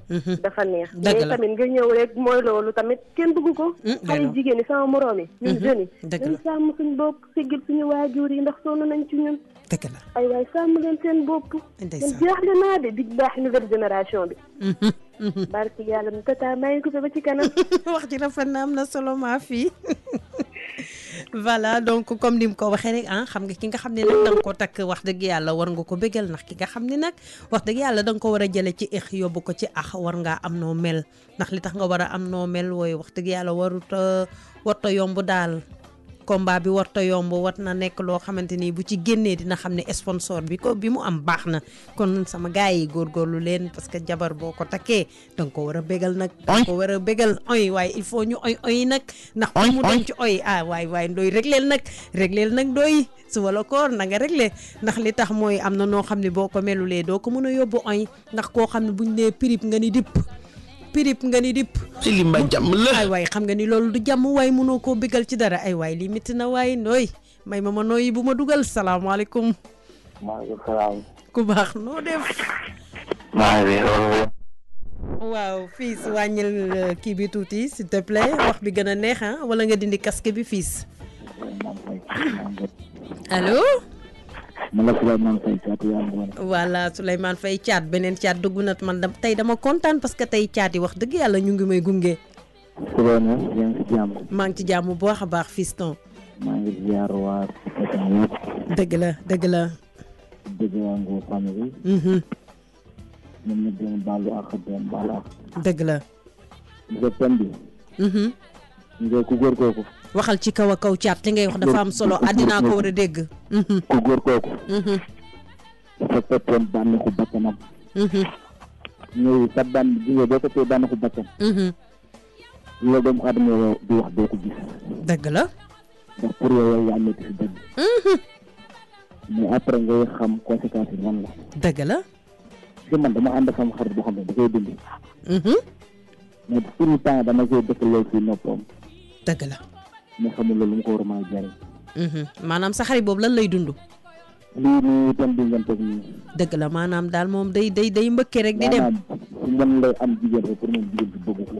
dafa neex. dëgg la mais tamit nga ñëw rek mooy loolu tamit kenn bëgg ko. xale jigéen ñi sama moroom yi. ñun jeunes yi. dëgg la dañ sàmm suñu bopp siggil suñu waajur yi ndax sonn nañ ci ñun. dëgg la ay waay sàmm leen seen bopp. ndeysaan man jaaxle naa de di baax nouvelle génération bi. barki yàlla mi tata maa ngi ko ba ci kanam. wax ji rafet na am na solo maa fii. voilà donc comme ni mu ko waxee rek ah xam nga ki nga xam ne nag da nga ko takk wax dëgg yàlla war nga ko bégal ndax ki nga xam ne nag wax dëgg yàlla da nga ko war a jële ci ix yóbbu ko ci ax war ngaa am noo mel ndax li tax nga war a am noo mel wooyu wax dëgg yàlla warta yomb daal combat bi warta yomb war na nekk loo xamante ni bu ci génnee dina xam ne sponsor bi ko bi mu am baax na kon sama gars yi góorgóorlu leen parce que jabar boo ko takkee da nga ko war a bégal nag da nga ko war a bégal oy waaye il faut ñu oy nag ndax mu doon ci oy ah waay ndooy régleel nag ndooy su wala koor na nga réglé ndax li tax mooy am na noo xam ne boo ko melulee doo ko mën a yóbbu oy ndax koo xam ne buñ nee prip nga ni dipp pirip nga ni dip ci li ma jàmm la ay waay xam nga ni loolu du jàmm waay mënoo koo bégal ci dara ay waay lii métti na waay nooy may ma nooyi bu ma dugal salaamaaleykum maaleykum salaam ku baax noo def waaw fiis wàññil kii bi tuuti s'il te plaît wax bi gën a neex wala nga dindi casque bi fiis allo voilà Souleymane Faye Thiat beneen Thiat dugg na man tey dama kontaan parce que tey Thiat yi wax dëgg yàlla ñu ngi may gunge maa ngi ci jàmm bu baax a baax fiston maa ngi ziar waa dëgg la dëgg la dëgg waa Ngor famille ñoom ñëpp doon baalu ak doon baalu ak dëgg la nga pen bi nga ku góor kooku waxal ci kaw a kaw Thiat li ngay wax dafa am solo àddinaa ko war a dégg ku góor kooku dafa toppoon bànneexu bakkanam ñëw sa ban bi nga boo toppee bànneexu bakkan loolu doomu aadama di wax doo ko gis dëgg la ndax pour yow yaa nekk si dëgg mais après ngay xam conséquences yi lan la dëgg la si man dama ànd sama xarit boo xam ne da koy dund mais pour le temps dama koy dëkk loolu si noppam dëgg la mais xamul loolu mu ko war a mën a jariñ maanaam sa xarit boobu lan lay dund lii nii tam bi ngeen teg nii dëgg la maanaam daal moom day mbëkke rek di dem maanaam su mën lay am jigéen rek pour moom jigéen bi bëgg ko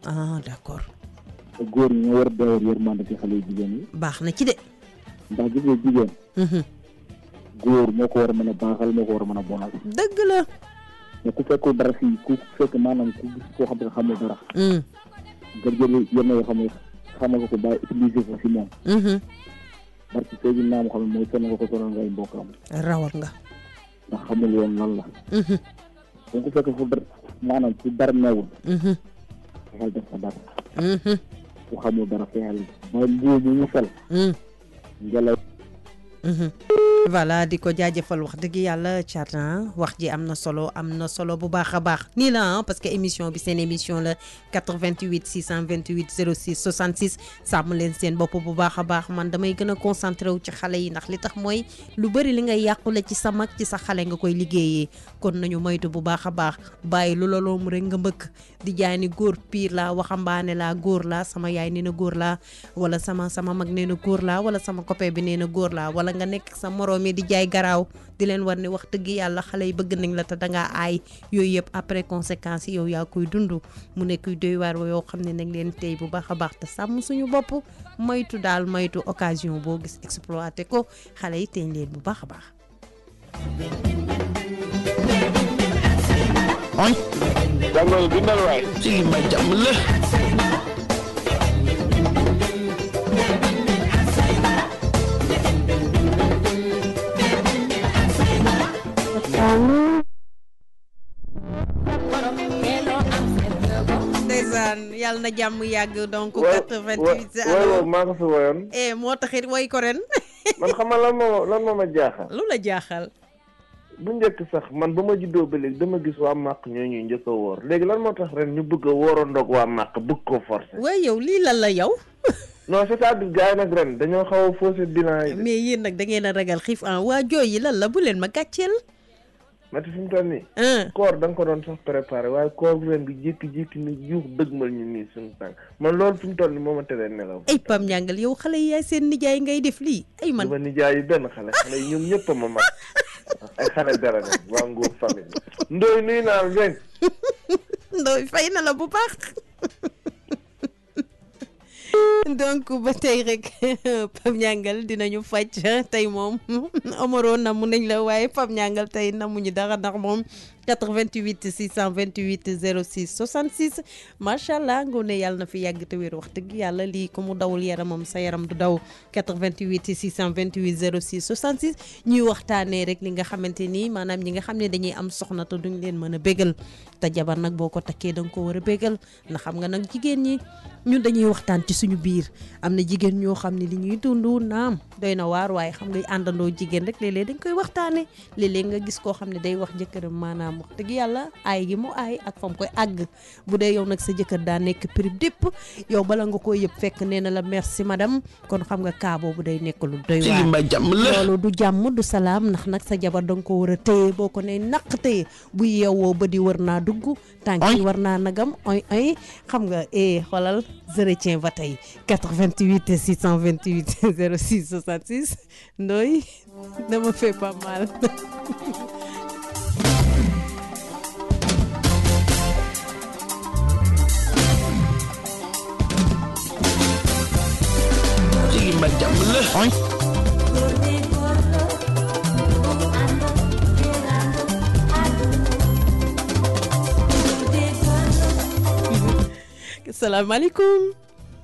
ah d'accord te góor ñi ñoo war a dawal yërmande ci xale yu jigéen yi baax na ci de ndax gis nga jigéen góor moo ko war a mën a baaxal moo ko war a mën a bonal dëgg la mais ku fekkul dara fii ku fekk maanaam ku gis koo xam ne xamul dara nga jël yenn yoo xam ne xamal ko bàyyi utiliser ko si moom parce que sëy naa moo xam ne mooy sonn nga ko sonal ngay mbokkam rawat nga ndax xamul woon lan la donc ku fekk fu maanaam fu dara neewul fexeel def fa dara ku xamul dara fexeel ba mbuur bu mu fel ngelaw voilà di ko jaajëfal wax dëgg yàlla Thiat wax ji am na solo bu baax a baax nii la parce que émission bi seen émission la 88 628 06 66 sàmm leen seen bopp bu baax a baax man damay gën a concentré wu ci xale yi ndax li tax mooy lu bëri li ngay yàqule ci sa mag ci sa xale nga koy liggéeyee kon nañu moytu bu baax a baax bàyyi lu la loom rek nga mbëkk di jaay ni góor piir laa waxambaane laa góor laa sama yaay nee na góor laa wala sama mag nee na góor laa wala sama copain bi nee na góor laa wala nga nekk sa moroom yi di jaay garaaw di leen war ne wax dëgg yàlla xale yi bëgg nañ la te dangaa aay yooyu yëpp après conséquences yi yow yaa koy dund mu nekk doy waar yoo xam ne nag leen tey bu baax a baax te sàmm suñu bopp moytu occasion boo gis exploité ko xale yi teeñ leen bu baax a baax oy jàngoor bindal waay ci li ma jàmm la ndeysaan yàlla na jàmm yàgg donc 88 waaw maa ko fi woyoon moo taxit woy ko ren man xam nga lan moo ma jaaxal lu la jaaxal bu njëkk sax man ba ma juddoo ba léegi dama gis waa màq ñoo ñuy njëkk a woor léegi lan moo tax ren ñu bëgg a wóorandoog waa màq bëgg ko forcer waaye yow lii lan la yow non c'est-à-dire gars yi nag ren dañoo xaw a fausser bilan yi mais yéen nag da ngeen a ragal xiif waa jooy yi lan la bu leen ma gàcceel mati fi mu toll nii koor da nga ko doon sax préparé waaye koor ren bi jékki-jékki ni juux dëgmal ñu nii suñu tànk man loolu fi mu toll nii moo ma teree nelaw ay Pam Ñangal yow xale yi yaay seen nijaay ngay def lii ay man dama nijaay yi benn xale yi ñoom ñëpp a ma mag ay xale dara nag waa Nguur famille Ndoy nuyu naa la Ndoy fay na la bu baax donc ba tey rek Pam Ñangal dinañu faj tey moom Omaro namu nañ la waaye Pam Ñangal tey namuñu dara ndax moom 88 628 06 66 macha allah ngoone yàlla na fi yàgg te wér wax dëgg yàlla lii ko mu dawul yaramam sa yaram du daw 88 628 06 66 ñuy waxtaanee rek li nga xamante ni maanaam ñi nga xam ne dañuy am soxna te duñ leen mën a bégal te jabar nag boo ko takkee da nga ko war a bégal ndax xam nga nag jigéen ñi ñun dañuy waxtaan ci suñu biir am na jigéen ñoo xam ne li ñuy dund naam doy na waar waaye xam nga àndandoo jigéen rek léeg-léeg dañ koy waxtaane léeg-léeg nga gis koo xam ne day wax jëkkëram maanaam wax dëgg yàlla aay gi mu aay ak fam koy àgg bu dee yow nag sa jëkkër daa nekk prib dépp yow bala nga koy yëpp fekk nee na la merci madame kon xam nga kaa boobu day nekk lu doy waar loolu du jàmm du salaam ndax nag sa jabar danga ko war a téye boo ko ne naq téye bu yeewoo ba di war naa dugg tànk yi war naa nagam oy xam nga xoolal je retiens ba tey 88 628 06 66 Ndoye ne me fais pas mal. salaamaaleykum.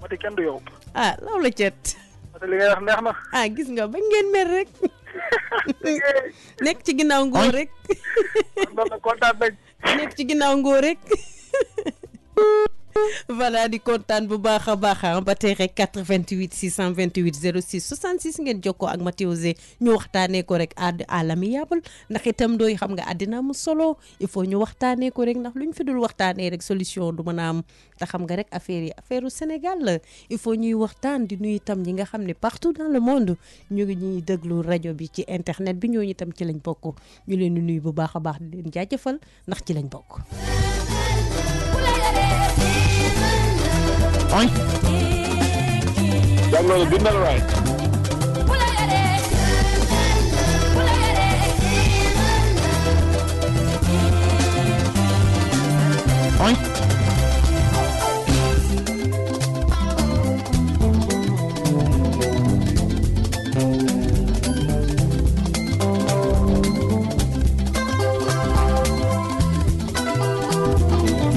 Mati kenn du yow. ah law la cet. Mati li ngay wax neex na. ah gis nga bañ ngeen mer rek. nekk ci ginnaaw ngóor rek. man na kontaan nañ. nekk ci ginnaaw ngóor rek. voilà di kontaan bu baax a baax ba tey rek 88 628 06 66 ngeen jokkoo ak Mathieu Zé ñu waxtaanee ko rek à l'amiable ndax itam dooy xam nga àddina mu solo il faut ñu waxtaanee ko rek ndax lu ñu fi dul waxtaanee rek solution du mën a am te xam nga rek affaire u Sénégal la il faut ñuy waxtaan di nuyu itam ñi nga xam ne partout dans le monde ñu ngi ñuy déglu rajo bi ci internet bi ñooñu itam ci lañ bokk ñu leen di nuyu bu baax a baax di leen jaajëfal ndax ci lañ bokk. Oy. Jàngoro bindal waay. Oy.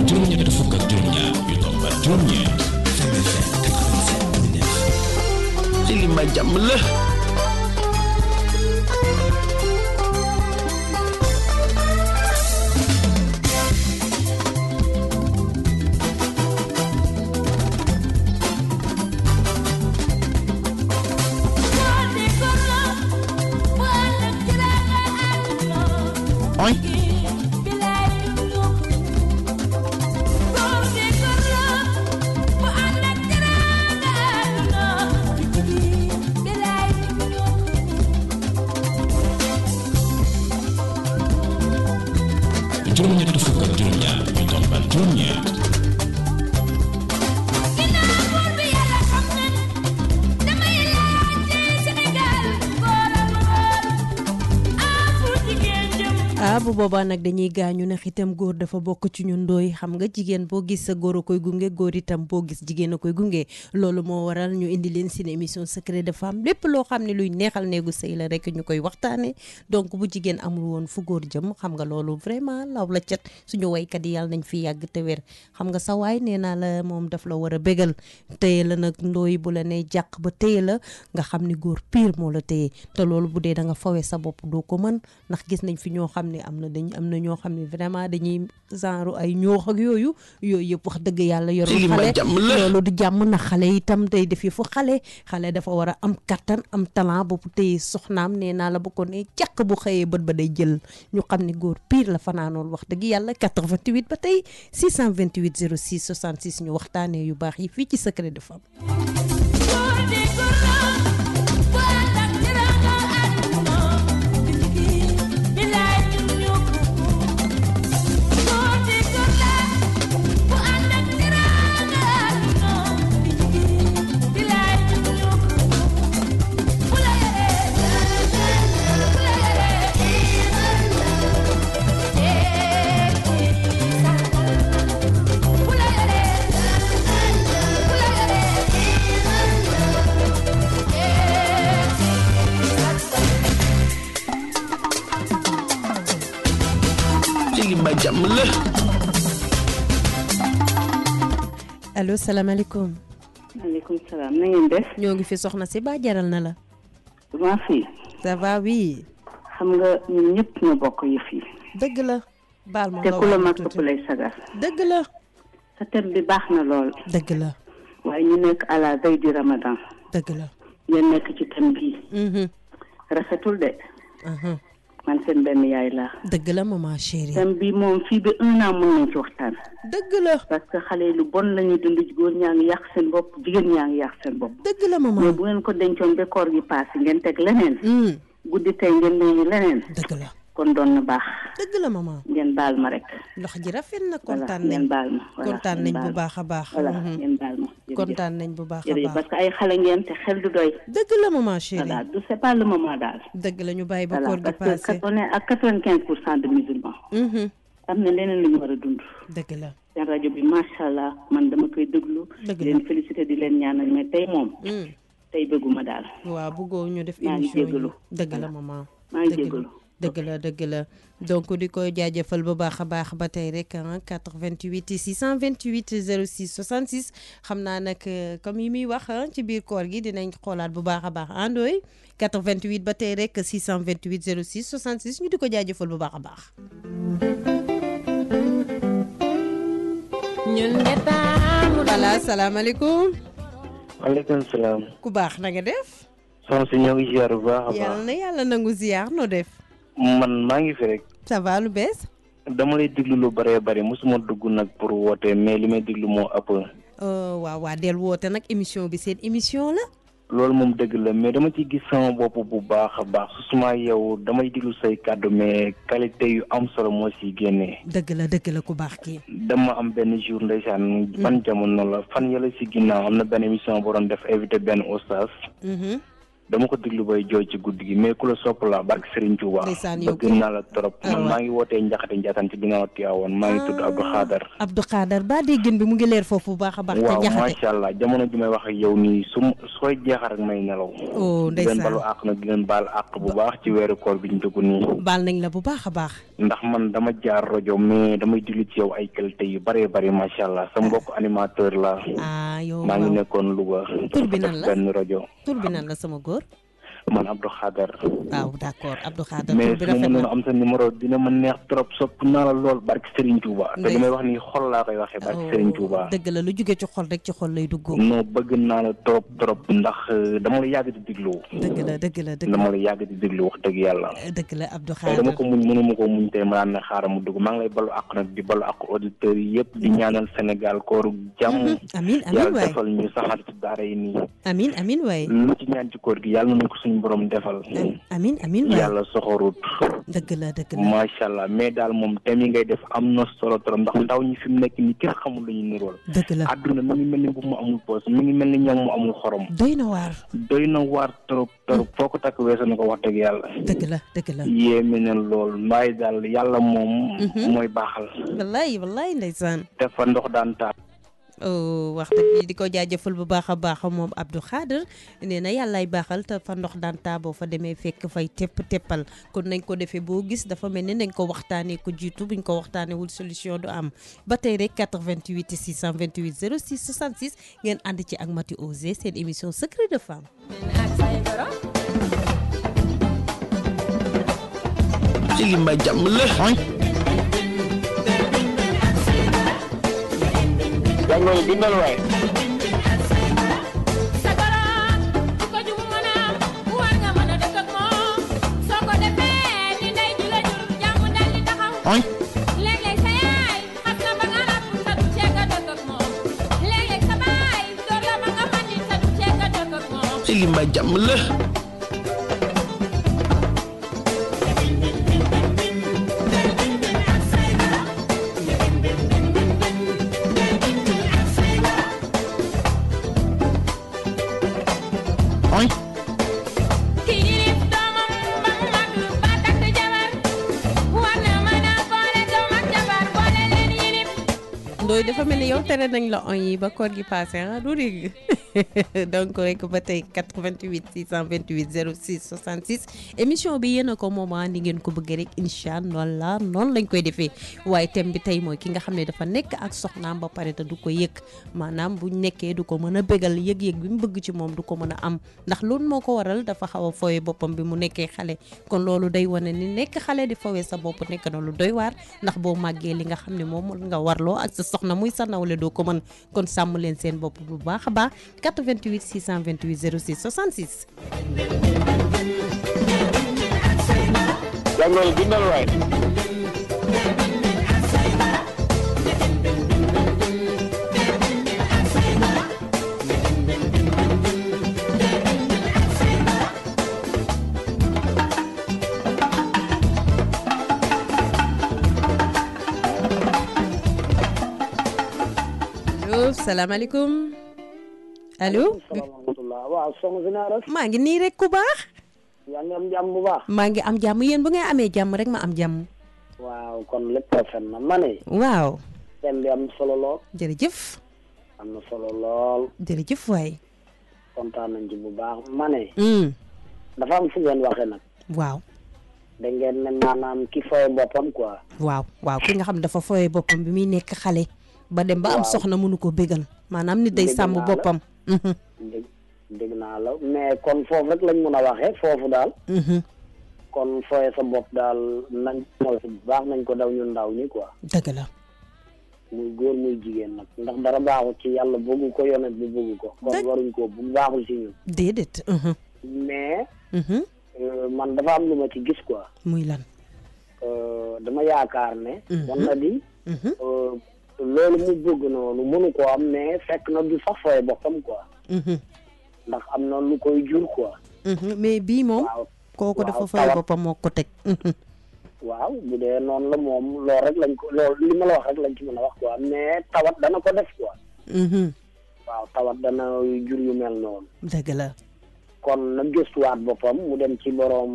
juróom-ñett fukk ak juróom-ñaar yu tomba juróom-ñeent li ma jàmm la. Oy. juróom-ñett fukk ak juróom-ñaar yu tomba juróom-ñeent bu boobaa nag dañuy gaañu ne itam góor dafa bokk ci ñun Ndoye xam nga jigéen boo gis sa góor a koy gunge góor itam boo gis jigéen a koy gunge loolu moo waral ñu indi leen seen émission secret de femme lépp loo xam ne luy neexal néegu sëy la rek ñu koy waxtaane donc bu jigéen amul woon fu góor jëm xam nga loolu vraiment law la cet suñu waykat yi yàlla nañ fi yàgg te wér xam nga sa waay nee naa la moom daf la war a bégal téye la nag Ndoye bu la ne jàq ba téye la nga xam ni góor pire moo la téye te loolu bu dee da nga fawe sa bopp doo ko mën ndax gis nañ fi ñoo xam ne am na ñoo xam ne vraiment dañuy genre ay ñoox ak yooyu yëpp wax dëgg yàlla yorul xale loolu du jàmm na xale itam day def fu xale dafa war a am kattan am talent boobu tey soxnaam nee naa la bu ko ne càq bu xëyee bët ba day jël ñu xam ne góor pire la fanaanoon wax dëgg yàlla 88 ba tey 628 06 66 ñu waxtaanee yu baax yi fii ci secret de femme. allo salaamaaleykum. maaleykum salaam na ngeen def. ñoo ngi fi soxna si ba jaral na la. maa fi. ça va oui. xam nga ñun ñëpp ñoo bokk yëf yi. dëgg la. baal ma te ku la mag ëpp lay sagar. dëgg la. sa thème bi baax na lool. dëgg la. waaye ñu nekk à la veille du Ramadan. dëgg la. ngeen nekk ci thème bii. rafetul de. man seen benn yaay laa. dëgg la maman chérie. thème bi moom fii ba 1 an mën nañ ci waxtaan. dëgg la. parce que xale yi lu bon la ñuy dund góor ñaa ngi yàq seen bopp jigéen ñaa ngi yàq seen bopp. dëgg la maman. mais bu ngeen ko dencoon ba koor gi paase ngeen teg leneen. guddi tey ngeen léegi leneen. dëgg la. kon doon na baax. dëgg la maman. ngeen baal ma rek. lox ji rafet na kontaan nañ. ngeen baal ma kontaan nañ bu baax a baax. voilà ngeen baal ma. kontaan nañ bu baax a baax parce que ay xale ngeen te xel du doy. dëgg la maman chérie. voilà du c'est pas le moment daal. dëgg la ñu bàyyi ba koor gi passé. parce que on est à 95% de musulmans. am na leneen lu ñu war a dund. dëgg la. seen rajo bi macha allah man dama koy déglu. dëgg di leen féliciter di leen ñaanal mais tey moom. tey bëgguma daal. waaw bëggoo ñu def maa ngi émission jégalu. yi dëgg la maman. maa ngi jégalu. dëgg la donc di ko jaajëfal bu baax a baax ba tey rek 88 628 06 66 xam naa nag comme yi muy wax ci biir koor gi dinañ xoolaat bu baax a baax andooy 88 ba tey rek 628 06 66 ñu di ko jaajëfal bu baax a baax. ñun de taamu. voilà salaamaaleykum. waaleykum salaam. ku baax na nga def. soxna si ñoo ngi ziar bu baax a baax. yàlla na yàlla nangu ziar noo def. man maa ngi fi rek. ça va lu bees. dama lay déglu lu bëree bëri mosuma dugg nag pour woote mais li may déglu moo ëpp. waaw del woote nag émission bi seen émission la. loolu moom dëgg la mais dama ci gis sama bopp bu baax a baax su suma yow damay déglu say kàddu mais qualité yu am solo moo siy génnee. dëgg la ku baax kii. dama am benn jour ndeysaan ban jamono la fan yàlla si ginnaaw am na benn émission boo doon def invité benn oustaz. dama ko déglu bay jooy ci guddi gi mais ku la sopp la barke Serigne Touba. bëgg naa la trop. man maa ngi wootee Njaxate Njaasaan ci ginnaaw Tiwaawoon maa ngi tudd Abdou Khader. Abdou Khader ba déggin bi mu ngi leer foofu bu baax a baax. waaw macha allah jamono ji may wax ak yow nii sooy jeexal rek may nelaw. ndeysaan di leen balu àq nag di leen baal àq bu baax ci weeru koor bi ñu dugg nii. baal nañ la bu baax a baax. ndax man dama jaar rajo mais damay déglu ci yow ay qualité yu bëree bëri macha allah sa mbokk animateur la. yow maa ngi nekkoon Louga. tur bi nan la benn rajo. tur bi nan la sama góor. man Abdou Khader. waaw d'accord Abdou Khader. mais su ma mënoon am sa numéro dina ma neex trop sopp naa la lool barke Serigne Touba. te li may wax nii xol laa koy waxee barke Serigne Touba. dëgg la lu jóge ci xol rek ci xol lay dugg. non bëgg naa la trop ndax dama la yàgg di déglu. dëgg la dama la yàgg di déglu wax dëgg yàlla. dëgg la Abdou Khader dama ko muñ mënuma ko muñ tey ma daan ne xaaral mu dugg maa ngi lay balu àq nag di balu àq auditeurs yi yëpp di ñaanal Sénégal kooru jàmm. amiin yàlla waay defal ñu saxaar ci daara yi nii. amiin waay. lu ci ñaan ci koor gi yàlla na ko suñu borom defal. amiin waay yàlla soxorut. dëgg la macha allah mais daal moom thème yi ngay def am na solo trop ndax ndaw ñi fi mu nekk nii kenn xamul lu ñu nirool. dëgg la àdduna mi ngi mel ni bu mu amul poos mi ngi mel ni ñam mu amul xorom. doy na waar trop foo ko takk weesu na ko wax dëgg yàlla. dëgg la yéeme na lool waaye daal yàlla moom. mooy baaxal. wallaay ndeysaan. te fa ndox daan taa. wax dëgg di ko jaajëfal bu baax a baax moom Abdou Khader nee na yàllaay baaxal te fa ndox daan taa boo fa demee fekk fay teppal kon nañ ko defee boo gis dafa mel ni nañ ko waxtaanee ko jiitu buñ ko waxtaanee wul solution du am ba tey rek 88 628 06 66 ngeen ànd ci ak Mati Osé seen émission Secret de Femme. ci li ma jàmm la. jàngoro bindal waay. sa borom ku ko jum mën a war nga mën a dëkk ak moom soo ko defee ni ndey ji la jur jàmm dal di taxaw. léeg-léeg sa yaay xas na ba nga ràpp sa du ceeg a dëkk ak moom léeg-léeg sa baay door la ba nga mandi sa du ceeg a dëkk ak moom. ci li ma jàmm la. Ndoy dafa mel ni yow tere nañ la on yi ba koor gi passé du dégg donc rek ba tey 88 628 06 66 émission bi yéen a ko moment ni ngeen ko bëgg rek incha allah noonu lañ koy defee waaye thème bi tey mooy ki nga xam ne dafa nekk ak soxnaam ba pare te du ko yëg maanaam bu nekkee du ko mën a bégal yëg-yëg bi mu bëgg ci moom du ko mën a am ndax loolu moo ko waral dafa xaw a fooye boppam bi mu nekkee xale kon loolu day wane ni nekk xale di foowe sa bopp nekk na lu doy waar ndax boo màggee li nga xam ne moom nga warloo ak sa soxna muy sa nawle doo ko mën kon sàmm leen seen bopp bu baax a baax 88 628 06 66. jàngal bindal waay. salaamaaleykum allo. waaw soxna si naa rek. maa ngi nii rek ku baax. yaa ngi am jàmm bu baax. maa ngi am jàmm yéen bu ngay amee jàmm rek ma am jàmm. waaw kon lépp rafet na ma ne. waaw. thème bi am solo lool. jërëjëf. am na solo lool. jërëjëf waay. kontaan nañ ci bu baax ma ne. dafa am fu ngeen waxee nag. waaw. da ngeen ne maanaam ki fooy boppam quoi. waaw waaw ki nga xam dafa fooy boppam bi muy nekk xale. ba dem ba am soxna mënu ko bégal maanaam nit day sàmm boppam. dégg naa la mais kon foofu rek lañ mën a waxee foofu daal. kon fooye sa bopp daal nañ mooy bu baax nañ ko daw ñu ndaw ñi quoi. dëgg la. muy góor muy jigéen nag ndax dara baaxul ci yàlla bëggu ko yonent bi bëggu ko. kon waruñ ko bu baaxul ci ñun. déedéet. mais. man dafa am lu ma ci gis quoi. muy lan. dama yaakaar ne. war na di. loolu mu bëgg noonu mënu ko am mais fekk na du sax fooy boppam quoi. ndax am na lu koy jur quoi. mais bii moom. kooku dafa fooy boppam moo ko teg. waaw bu dee noonu la moom loolu rek lañ ko loolu li ma la wax rek lañ ci mën a wax quoi mais tawat dana ko def quoi. waaw tawat dana jur yu mel noonu. dëgg la. kon na gëstuwaat boppam mu dem ci borom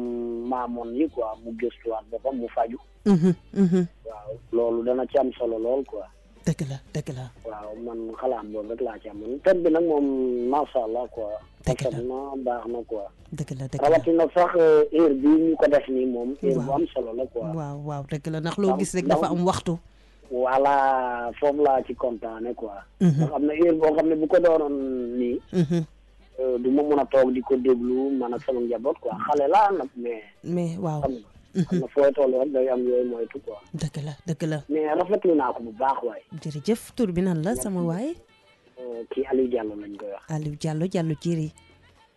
maamoon yi quoi mu gëstuwaat boppam mu faju. waaw loolu dana ci am solo lool quoi. dëgg la dëgg la. waaw man xalaat boobu rek laa ci amoon thème bi nag moom macha allah quoi. dëgg la na baax na quoi. dëgg la dëgg la rawatina sax heure bi ñu ko def nii moom. heure bu am solo la quoi. waaw waaw dëgg la ndax loo gis rek dafa am waxtu. voilà foofu laa ci kontaane quoi. ndax am na heure boo xam ne bu ko doonoon nii. du ma mën a toog di ko déglu man ak sama njaboot quoi xale laa nag mais waaw. am na fooy toll rek day am yooyu moytu quoi. dëgg la dëgg la. mais rafetlu naa ko bu baax waay. jërëjëf tur bi nan la sama waay. kii Aliou Diallo lañ koy wax. Aliou Diallo Jiri.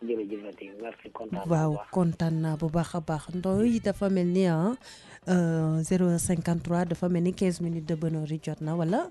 jërëjëf merci kontaan waaw kontaan naa bu baax a baax ndoy dafa mel ni 0h53 dafa mel ni 15 minutes de bonheur yi jot na wala.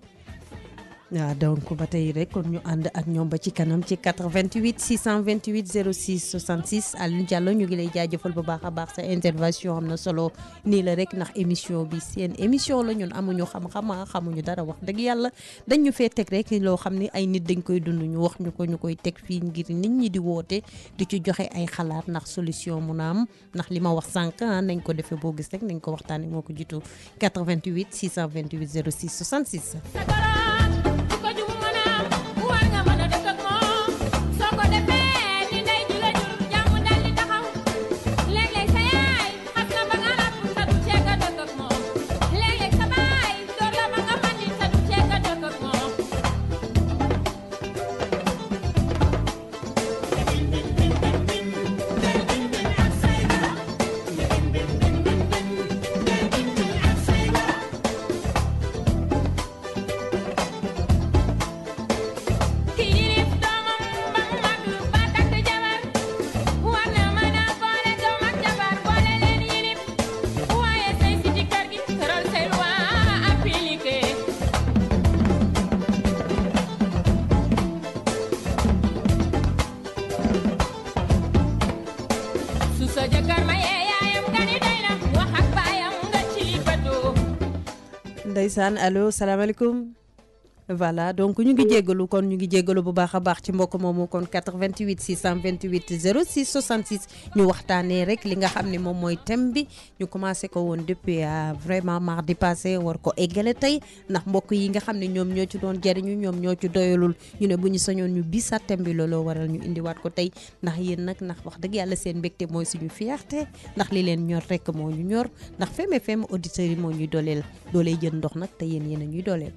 waaw donc ba tey rek kon ñu ànd ak ñoom ba ci kanam ci 88 628 06 66 Aliou Diallo ñu ngi lay jaajëfal bu baax a baax sa intervention am na solo nii la rek ndax émission bi seen émission la ñun amuñu xam-xam xamuñu dara wax dëgg yàlla dañ ñu fee teg rek loo xam ni ay nit dañ koy dund ñu wax ñu ko ñu koy teg fii ngir nit ñi di woote di ci joxe ay xalaat ndax solution mun a am ndax li ma wax sànq nañ ko defee boo gis rek nañ ko waxtaanee moo ko jiitu 88 628 06 66. ndeysaan allo salaamaaleykum voilà donc ñu ngi jéggalu kon ñu ngi jéggalu bu baax a baax ci mbokk moomu kon 88 628 06 66 ñu waxtaanee rek li nga xam ne moom mooy thème bi ñu commencé ko woon depuis vraiment mardi passé war ko eggale tey ndax mbokk yi nga xam ne ñoom ñoo ci doon jariñu ñoom ñoo ci doyalul ñu ne bu ñu sañoon ñu bisaat thème bi looloo waral ñu indiwaat ko tey ndax yéen nag ndax wax dëgg yàlla seen mbégte mooy suñu fierté ndax li leen ñor rek moo ñu ñor ndax Femme FM auditeurs yi moo ñuy dooleel doolee jën ndox nag te yéen a ñuy dooleel.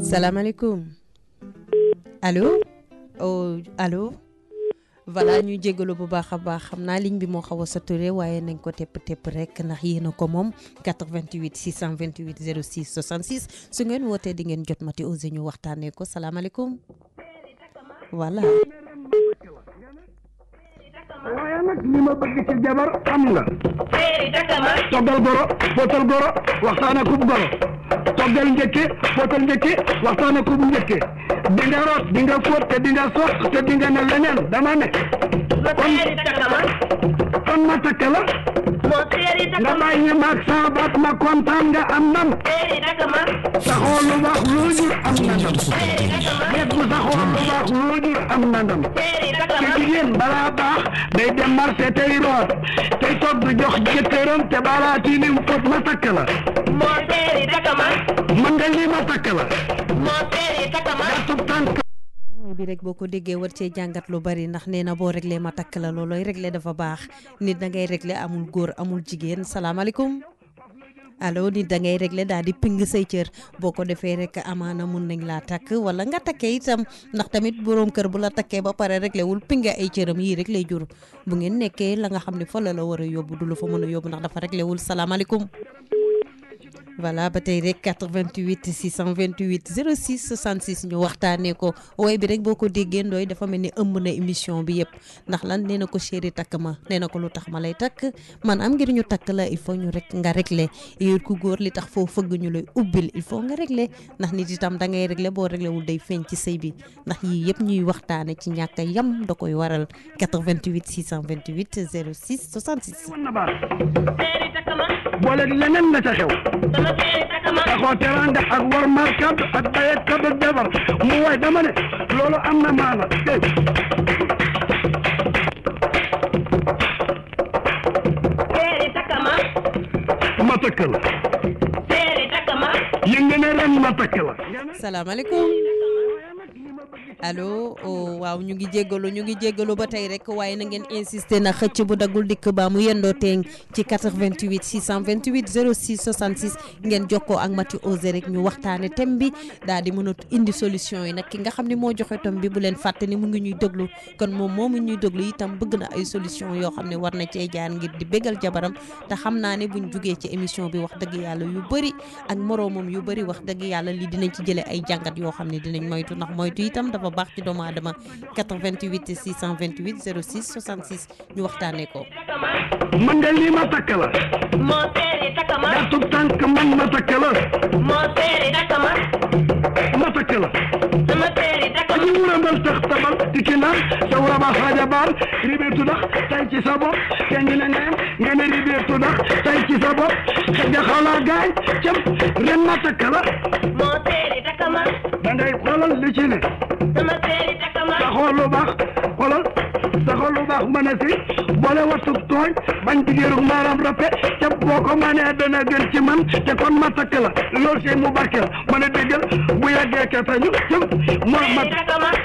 salaamaaleykum allo allo voilà ñuy jégalu bu baax a baax xam naa ligne bi moo xaw a saturé waaye nañ ko tepp rek ndax yéen a ko moom 88 628 06 66 su ngeen wootee di ngeen jot mati osé ñu waxtaanee ko salaamaaleykum voilà. waaye nag li ma bëgg ci jabar am nga. toggal goro fóotal goro waxtaane kub goro toggal njëkke fóotal njëkke waxtaane kub njëkke di nga root di nga fóot te di nga soot te di nga ne leneen dama ne kon ma takk la nga bàyyi maag sama baat ma kontaan nga am ndam saxoo lu baax loo jur am na ndam nit bu saxoo lu baax loo jur am na ndam te jigéen balaa baax day dem marché tey root tey togg jox jëkkëram te balaa tiilim fóot ma takk la man nga lii ma takk la bi rek boo ko déggee war cee jàngat lu bari ndax nee na boo réglé ma takk la loolooy réglé dafa baax nit da ngay réglé amul góor amul jigéen salaamaaleykum allo nit da ngay réglé daal di ping say cër boo ko defee rek amaana mun nañ laa takk wala nga takkee itam ndax tamit boroom kër bu la takkee ba pare réglé wul pinga ay cëram yii rek lay jur bu ngeen nekkee la nga xam ne fa la war a yóbbu du la fa mën a yóbbu ndax dafa réglé wul salaamaaleykum voilà ba tey rek 88 628 06 66 ñu waxtaanee ko woy bi rek boo ko déggee ndooy dafa mel ni ëmb na émission bi yëpp ndax lan nee na ko chéri takk ma nee na ko lu tax ma lay takk man am ngir ñu takk la il faut ñu rek nga réglé yow ku góor li tax foo fëgg ñu lay ubbil il faut nga réglé ndax nit itam da ngay réglé boo réglé wul day feeñ ci sëy bi ndax yii yëpp ñuy waxtaane ci ñàkk a yam da koy waral 88 628 06 66. boole leneen la ca xew taxoo teranga ak war markab ak baye kab ak jabar mu way dama ne loolu am na maana ma takk la yënga ne ren ma takk la salaamaaleykum allo waaw ñu ngi jéggalu ba tey rek waaye na ngeen insister na xëcc bu daggul dikk ba mu yendoo teeng ci 88 628 06 66 ngeen jokkoo ak Mati Osé rek ñu waxtaane thème bi daal di mën a indi solution yi nag ki nga xam ne moo joxe thème bi bu leen fàtte ni mu ngi ñuy déglu kon moom moomu ñuy déglu itam bëgg na ay solution yoo xam ne war na cee jaar ngir di bégal jabaram te xam naa ne buñ jugee ci émission bi wax dëgg yàlla yu bëri ak moroomam yu bëri wax dëgg yàlla li dinañ ci jëlee ay jàngat yoo xam ne dinañ moytu ndax moytu itam dafa baax ci doomu aadama 88 628 06 66 ñu waxtaanee ko. man nga lii ma takk la. moo seeri takk ma. yaa tub tànk man ma takk la. moo seeri takk ma. ma takk la. sama seeri takk ma. aji wurambal tax tabal dikki naan sa wuraba xaaja baal ribeetu dax tay ci sa bopp te ngi ne neem nga ne ribeetu dax tay ci sa bopp te jaxalaa gaay cëm ren ma takk la. moo seeri takk ma. da ngay xoolal li ci ne. sama seeri takk ma. sa xool lu baax xoolal sa xool lu baax mën a si boole wattu tooñ bañ digéerug maaram rappe te boo ko mënee dana gën ci man te kon ma takk la loolu c'est mu barkeel mën a déggal bu yàggee katañu cëm moo ma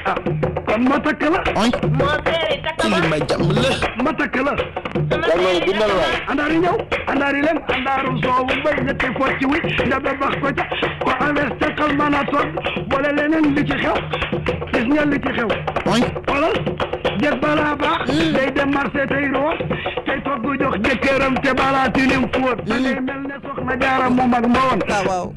ah kon ma takk la moo seeri takk ma. li ma jàmm la ma takk la andaari ñëw andaari lem andaaru soowu bay ñetti focci wi nga ba bax ko ca ko envers teqal mën a toog boole leneen li ci xew gis nga li ci xew xoolal jëg balaa baax day dem marché tey root tey togg jox jëkkëram te balaa tilim fóot da ngay mel ne soxna jaaram mu mag ma woon waaw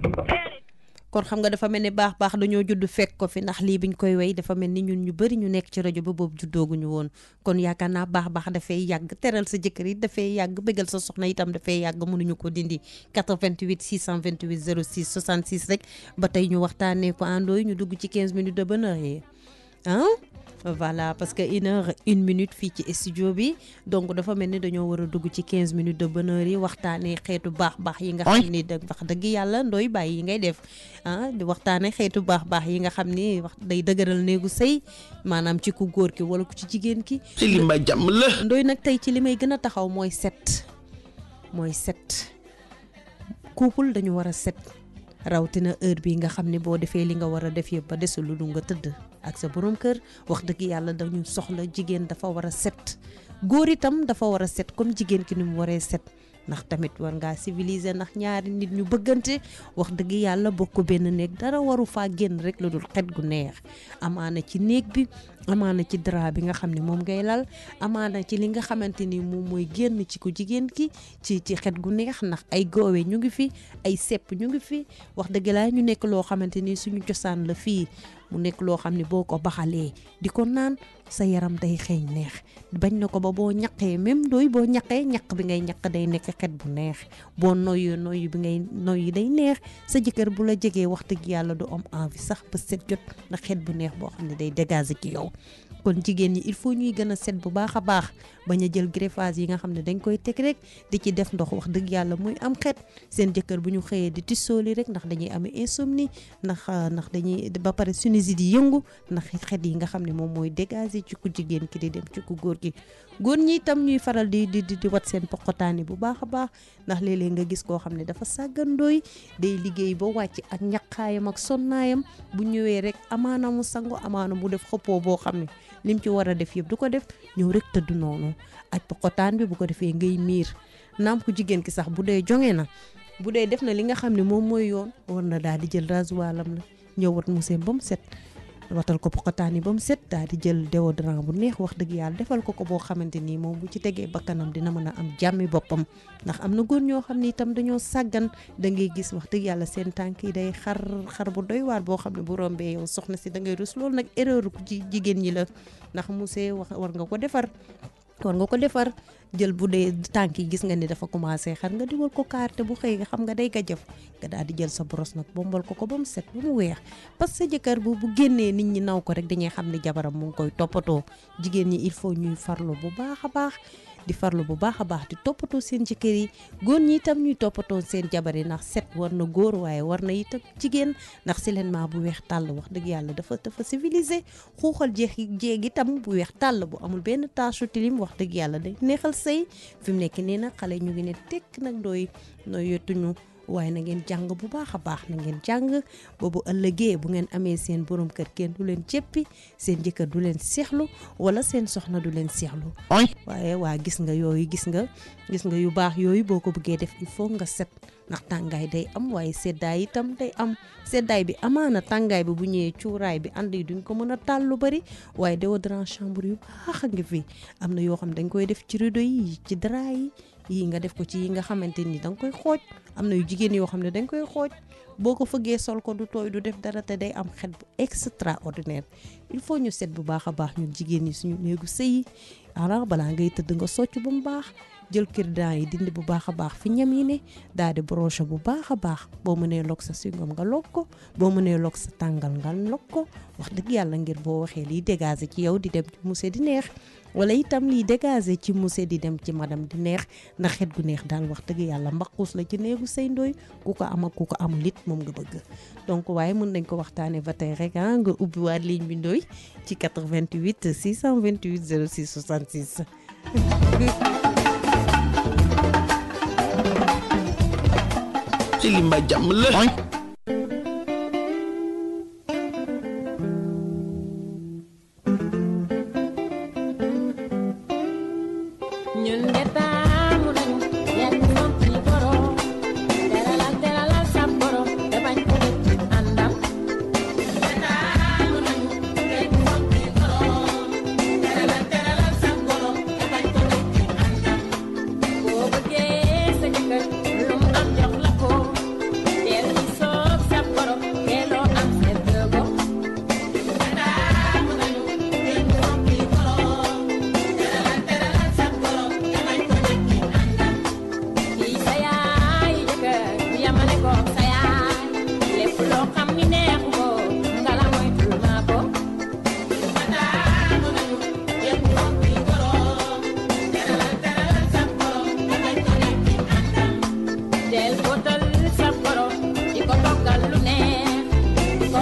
kon xam nga dafa mel ni baax dañoo judd fekk ko fi ndax lii biñ koy way dafa mel ni ñun ñu bëri ñu nekk ci rajo ba boobu juddooguñu woon kon yaakaar naa baax dafay yàgg teral sa jëkkër yi dafay yàgg bëggal sa soxna itam dafay yàgg mënuñu ko dindi 88 628 06 66 rek ba tey ñu waxtaanee ko àndooy ñu dugg ci 15 minutes de bonheur yi voilà parce que 1 minute fii ci studio bi donc dafa mel ni dañoo war a dugg ci 15 minutes de bonheur yi waxtaanee xeetu baax yi nga xam ni wax dëgg yàlla ndooy bàyyi yi ngay def di waxtaanee xeetu baax yi nga xam ni wax day dëgëral néegu sëy maanaam ci ku góor ki wala ku ci jigéen ki ci li ma jàmm la ndooy nag tey ci li may gën a taxaw mooy set couple dañu war a set rawatina heure bi nga xam ne boo defee li nga war a def yëpp ba desul lu nga tëdd ak sa borom kër wax dëgg yàlla dañu soxla jigéen dafa war a set góor itam dafa war a set comme jigéen ki ni mu waree set ndax tamit war ngaa civiliser ndax ñaari nit ñu bëggante wax dëgg yàlla bokk benn néeg dara waru faa génn rek lu dul xet gu neex amaana ci néeg bi amaana ci drap bi nga xam ne moom ngay lal amaana ci li nga xamante ni moom mooy génn ci ku jigéen ki ci xet gu neex ndax ay goowe ñu ngi fi ay sepp ñu ngi fi wax dëgg laa ñu nekk loo xamante ni suñu cosaan la fii mu nekk loo xam ne boo ko baxalee di ko naan sa yaram day xeeñ neex bañ na ko ba boo ñaqee même dooy boo ñaqee ñaq bi ngay ñaq day nekk xet bu neex boo noyyi bi ngay noyyi day neex sa jëkkër bu la jegee wax dëgg yàlla du am envie sax ba set jot ndax xet bu neex boo xam ne day dégager ci yow kon jigéen ñi il faut ñuy gën a set bu baax a baax bañ a jël greffage yi nga xam ne dañ koy teg rek di ci def ndox wax dëgg yàlla muy am xet seen jëkkër bu ñu xëyee di tissooli rek ndax dañuy amee insomnie ndax dañuy ba pare sinusite yi yëngu ndax xet yi nga xam ne moom mooy dégager ci ku jigéen ki di dem ci ku góor gi góor ñi itam ñuy faral di wat seen poqotaani bu baax a baax ndax léeg-léeg nga gis koo xam ne dafa sàggandooy day liggéey ba wàcc ak ñaqaayam ak sonnaayam bu ñëwee rek amaana mu sangu amaana mu def xëppoo boo xam ne lim ci war a def yëpp du ko def ñëw rek tëdd noonu aj poqotaan bi bu ko defee ngay miir naam ku jigéen ki sax bu dee jonge na bu dee def na li nga xam ne moom mooy yoon war na daal di jël rasoiram la ñëw wat mu seen ba mu set watal ko poqotaan yi ba mu set daal di jël déodorant bu neex wax dëgg yàlla defal ko boo xamante ni moom bu ci tegee bakkanam dina mën a am jàmmi boppam ndax am na góor ñoo xam ne itam dañoo sàggan da ngay gis wax dëgg yàlla seen tànk yi day xar bu doy waar boo xam ne bu rombee yow soxna si da ngay rus loolu nag erreur ku ci jigéen ñi la ndax musée war nga ko defar jël bu dee tànk yi gis nga ni dafa commencé xar nga diwal ko carte bu xëy nga xam nga day gajëf nga daal di jël sa brosse nag bombal ko ba mu set ba mu weex parce que jëkkër bu génnee nit ñi naw ko rek dañuy xam ni jabaram mu ngi koy toppatoo jigéen ñi il faut ñuy farlu bu baax a baax di toppatoo seen jëkkër yi góor ñi itam ñuy toppatoo seen jabar yi ndax set war na góor waaye war na itam jigéen ndax silenement bu weex tàll wax dëgg yàlla dafa civilisé xuuxal jeeg itam bu weex tàll bu amul benn tache tilim wax dëgg yàlla day neexal sëy fi mu nekk nii nag xale ñu ngi ne tekk nag nooy yotuñu waaye na ngeen jàng bu baax a baax na ngeen jàng boobu ëllëgee bu ngeen amee seen borom kër kenn du leen jéppi seen jëkkër du leen seexlu wala seen soxna du leen seexlu waaye waa gis nga yu baax yooyu boo ko bëggee def il faut nga set ndax tàngaay day am waaye seddaay itam day am seddaay bi amaana tàngaay bi bu ñëwee cuuraay bi ànd yi duñ ko mën a taal lu bari waaye déodorant chambre yu baax a ngi fi am na yoo xam dañ koy def ci rideau yi ci drap yi nga def ko ci yi nga xamante ni danga koy xooj am na yu jigéen yoo xam ne dañ koy xooj boo ko fëggee sol ko du tooy du def dara te day am xet bu extraordinaire il faut ñu set bu baax a baax ñun jigéen ñi suñu néegu sëy alors balaa ngay tëdd nga socc bu mu baax jël cure-dent yi dindi bu baax a baax fi ñam yi ne daal di broche bu baax a baax boo mënee log sa singom nga log ko boo mënee log sa tàngal nga log ko wax dëgg yàlla ngir boo waxee liy dégager ci yow di dem ci monsieur di neex wala itam liy dégager ci monsieur di dem ci madame di neex ndax xet gu neex daal wax dëgg yàlla mbaqus la ci néegu sëy ndooy ku ko am ak ku ko amul it moom nga bëgg donc waaye mën nañ ko waxtaanee ba tey rek nga ubbi waat ligne bi ndooy ci 88 628 06 66 ci li ma jàmm la Lum am jox la ko del di soo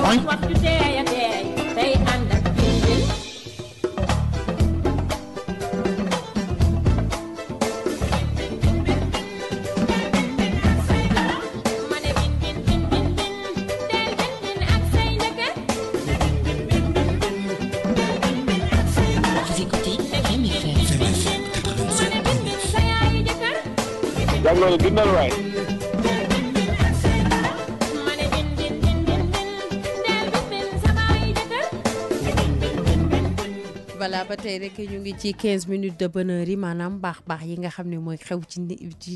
wax ju teey a teey tey ànd ak bin Jàngoro dundal waay. voilà ba tey rek ñu ngi ci 15 minutes de bonheur yi maanaam baax yi nga xam ne mooy xew